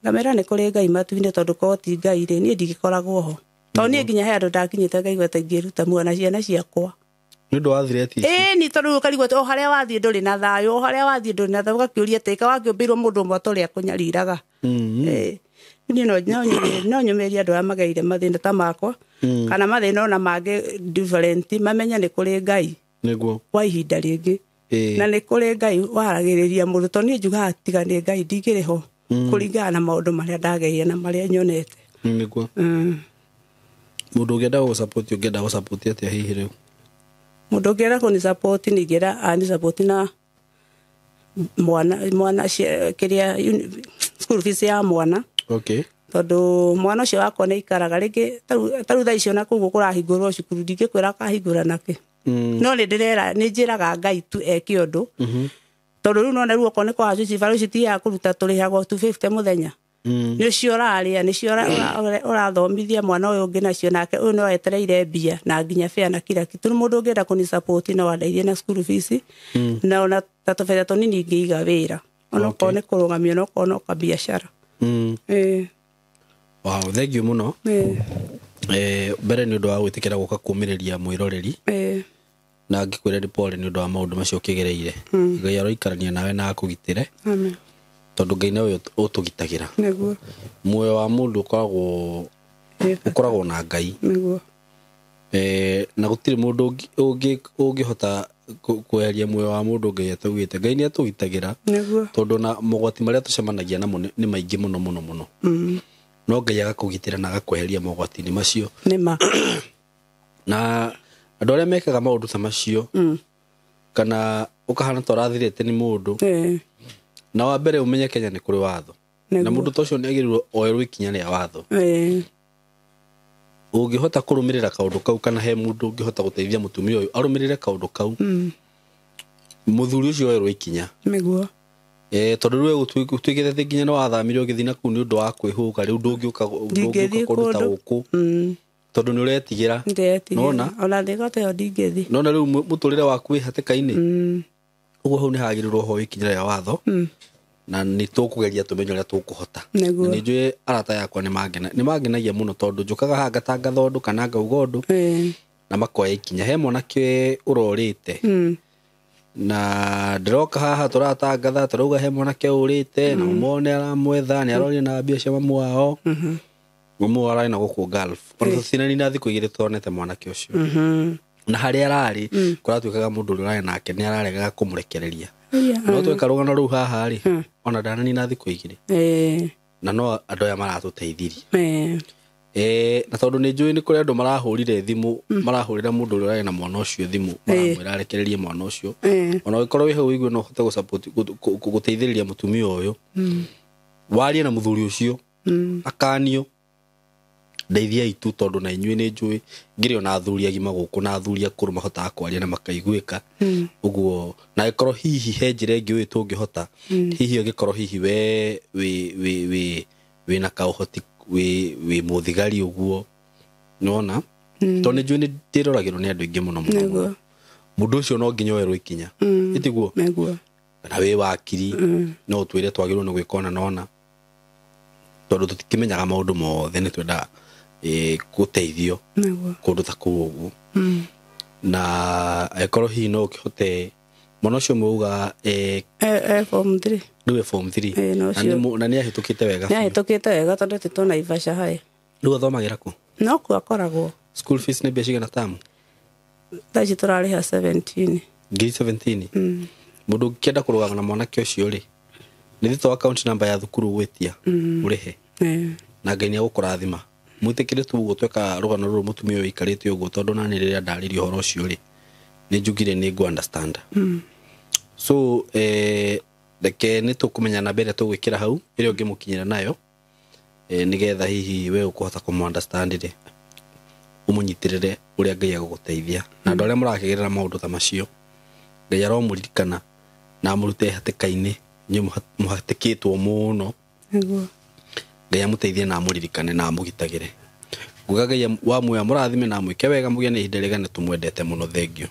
Ngamera nĩ kũrĩ Ngai matu-inĩ tondũ korwo ti Ngai rĩ, niĩ ndingĩkoragwo ho. Tondũ niĩ nginya he handũ ndakinyĩte ngaigua ta ingĩruta muoyo na ciana ciakwa. Nĩ ũndũ wa thireti ici? Ĩĩ ni tondũ ũkarigwo atĩ o harĩa wathiĩ ndũrĩ na thayũ, o harĩa wathiĩ ndũrĩ na thayũ, ũgakĩũria atĩ ka wakĩũmbĩirwo mũndũ ũmwe ta ũrĩa akũnyariraga. Niĩ no nyũmĩrĩrie andũ arĩa mageire mathĩna ta makwa, kana mathĩna ona mangĩ different, mamenye nĩ kũrĩ Ngai. Nĩguo. Kwa ihinda rĩngĩ. Na nĩ kũrĩ Ngai waragĩrĩria mũndũ, tondũ niĩ njugaga tiga nĩ Ngai ndingĩrĩ ho kũringana na maũndũ marĩa ndageire na marĩa nyonete. Nĩguo. Mũndũ ũngĩenda gũgũsupport, ũngĩenda gũsupport atĩa hihi rĩu? Mũndũ ũngĩenda kũnisupport nĩ ingĩenda anisupport na mwana kĩrĩa school fees ya mwana. Tondũ mwana ũcio wakwa nĩ aikaraga rĩngĩ ta rĩu thaa icio na kũu kũrahingũrwo cukuru ndingĩkwĩra akahingũra nakĩ. No nĩ ndĩrera, nĩ njĩraga Ngai tu eke ũndũ. Tondũ rĩu nona rĩu okorwo nĩ kwa cibarũ ici ti ya kũruta tũrĩhagwo 250 mũthenya. Nĩ ũcio ũrarĩa, nĩ ũcio ũrathomithia mwana ũyũ ũngĩ nacio, nake ũyũ no etereire mbia na nginya fare na kila kitu. Rĩu mũndũ ũngĩenda kũnisupport no andeithie na school fees, na ona ta tũbetha tũnini ingĩiga wĩra. Ona okorwo nĩ kũrũgamio, ona okorwo no kabiacara. Wow, thank you mũno. Mbere nĩ ũndũ wa gwĩtĩkĩra gũka kũũmĩrĩria mwĩroreri. Na ngĩkwĩra nĩ pole nĩ ũndũ wa maũndũ macio ũkĩgereire. Ngai aroikarania nawe na akũgitĩre. Amen. Tondũ Ngai nĩwe ũtũgitagĩra. Nĩguo. Muoyo wa mũndũ ũkoragwo na Ngai. Nĩguo. Na gũtirĩ mũndũ ũngĩhota kweheria muoyo wa mũndũ Ngai ataugĩte. Ngai nĩ atũgitagĩra. Nĩguo. Tondũ na mogwati marĩa tũcemanagia namo nĩ maingĩ mũno mũno mũno. No Ngai agakũgitĩra na agakweheria mogwati-inĩ macio. Nĩ ma. Na andũ arĩa mekaga maũndũ ta macio, kana ũkahana ta ũrathirĩte nĩ mũndũ, na wa mbere ũmenye Kenya nĩ kũrĩ watho. Na mũndũ ta ũcio nĩ agĩrĩirwo oerwo ikinya rĩa watho. Ũngĩhota kũrũmĩrĩra kaũndũ kau, kana he mũndũ ũngĩhota gũteithia mũtumia ũyũ arũmĩrĩre kaũndũ kau, Muthuri ucio oerwo ikinya. Nĩguo. Tondu riu gũtuĩkĩte atĩ nginya nĩ wathamire ũgĩthiĩ na kũu nĩ ũndũ wa kwĩhũga, rĩu ndũngĩũka kũndũ ta gũkũ. Tondũ nĩ ũretigĩra. Nĩndĩretigĩra. Ona thĩko ta ĩyo ndingĩthiĩ. Nona rĩu mũtũrĩre waku wĩ hatĩka-inĩ. Ũguo hau nĩ hagĩrĩirwo ho ikinya rĩa watho. Na nĩ tũkũgeria tũmenye ũrĩa tũkũhota. Na nĩ njũĩ arata yakwa nĩ mangenagia mũno tondũ njũkaga haha ngatangatha ũndũ kana ngauga ũndũ. Na makoya ikinya. He mwanake ũrorĩte. Na ndĩroka haha tũratangatha tũrauga he mwanake ũrĩte na ũmone aramwetha nĩ aroria na mbia cia mamu wao. Mamu wao ararĩ na gũkũ Gulf. Ona tũtinanina na thikũ igĩrĩ tuonete mwanake ũcio. Na harĩa ararĩ kũratuĩkaga mũndũ ũrĩa ũrarĩ nake nĩ araregaga kũmũrekereria. No tweka rũgano rũu haha rĩ ona ndananina thikũ igĩrĩ. Na no andũ aya maratũteithirie. Na tondũ nĩ njũĩ nĩ kũrĩ andũ marahũrire thimũ, marahũrĩra mũndũ ũrĩa ũrarĩ na mwana ũcio thimũ, maramwĩra arekererie mwana ũcio. Ona ũngĩkorwo wĩ hau ũigue no ũhote gũteithĩrĩria mũtumia ũyũ. Warie na mũthuri ũcio, akanio, ndeithiai tu tondũ na inyuĩ nĩ njũĩ ngĩrĩ ona athuri agima gũkũ na athuri akũrũ mahotaga kwaria na makaiguĩka. Ũguo na ĩkorwo hihi he njĩra ĩngĩ ũĩ tũngĩhota, hihi ũngĩkorwo hihi we wĩna kaũhoti wĩ mũthigari ũguo, nĩwona? Tondũ nĩ njũĩ nĩ ndĩroragĩrwo nĩ andũ aingĩ mũno mũno. Mũndũ ũcio no nginya oerwo ikinya. Ĩtiguo? Kana wĩ wakiri, no ũtwĩre twagĩrĩirwo nĩ gwĩka ũna na ũna. Tondũ tũtikĩmenyaga maũndũ mothe, nĩ twendaga gũteithio kũndũ ta kũu ũguo. Na angĩkorwo hihi no ũkĩhote mwana ũcio mwauga form 3. Rĩu form 3. Na nĩ ahĩtũkĩte wega. Nĩ ahĩtũkĩte wega tondũ tũtũ Naivasha harĩ. Rĩu athomagĩra kũ? No kuo akoragwo. School fees nĩ mbia cigana tamu? Thaa ici tũrarĩha 17. Ngiri 17? Mũndũ ũngĩenda kũrũgama na mwanake ũcio rĩ, nĩ thĩtũ account number ya thukuru ũgwĩtia ũrĩhe. Na Ngai nĩ egũkũrathima. Mwĩtĩkĩre tu ũguo tweka rũgano rũrũ mũtumia ũyũ aikarĩte ũguo tondũ nani rĩrĩa ndarĩria ũhoro ũcio rĩ, nĩ njugire nĩ ngũ understand. So reke nĩ tũkũmenya namba ĩrĩa tũgwĩkĩra hau ĩrĩa ũngĩmũkinyĩra nayo, nĩgetha hihi we ũkũhota kũmũ understand rĩ, ũmũnyitĩrĩre ũrĩa Ngai egũgũteithia. Na andũ arĩa mũrakĩgerera maũndũ ta macio, Ngai aromũririkana na amũrute hatĩka-inĩ inyuĩ mũhatĩkĩtwo mũno. Ngai amũteithie na amũririkane na amũgitagĩre. Nguga Ngai wa muoyo amũrathime na amwĩke wega, mũgĩe na ihinda rĩega, nĩ tũmwendete mũno. Thengiũ.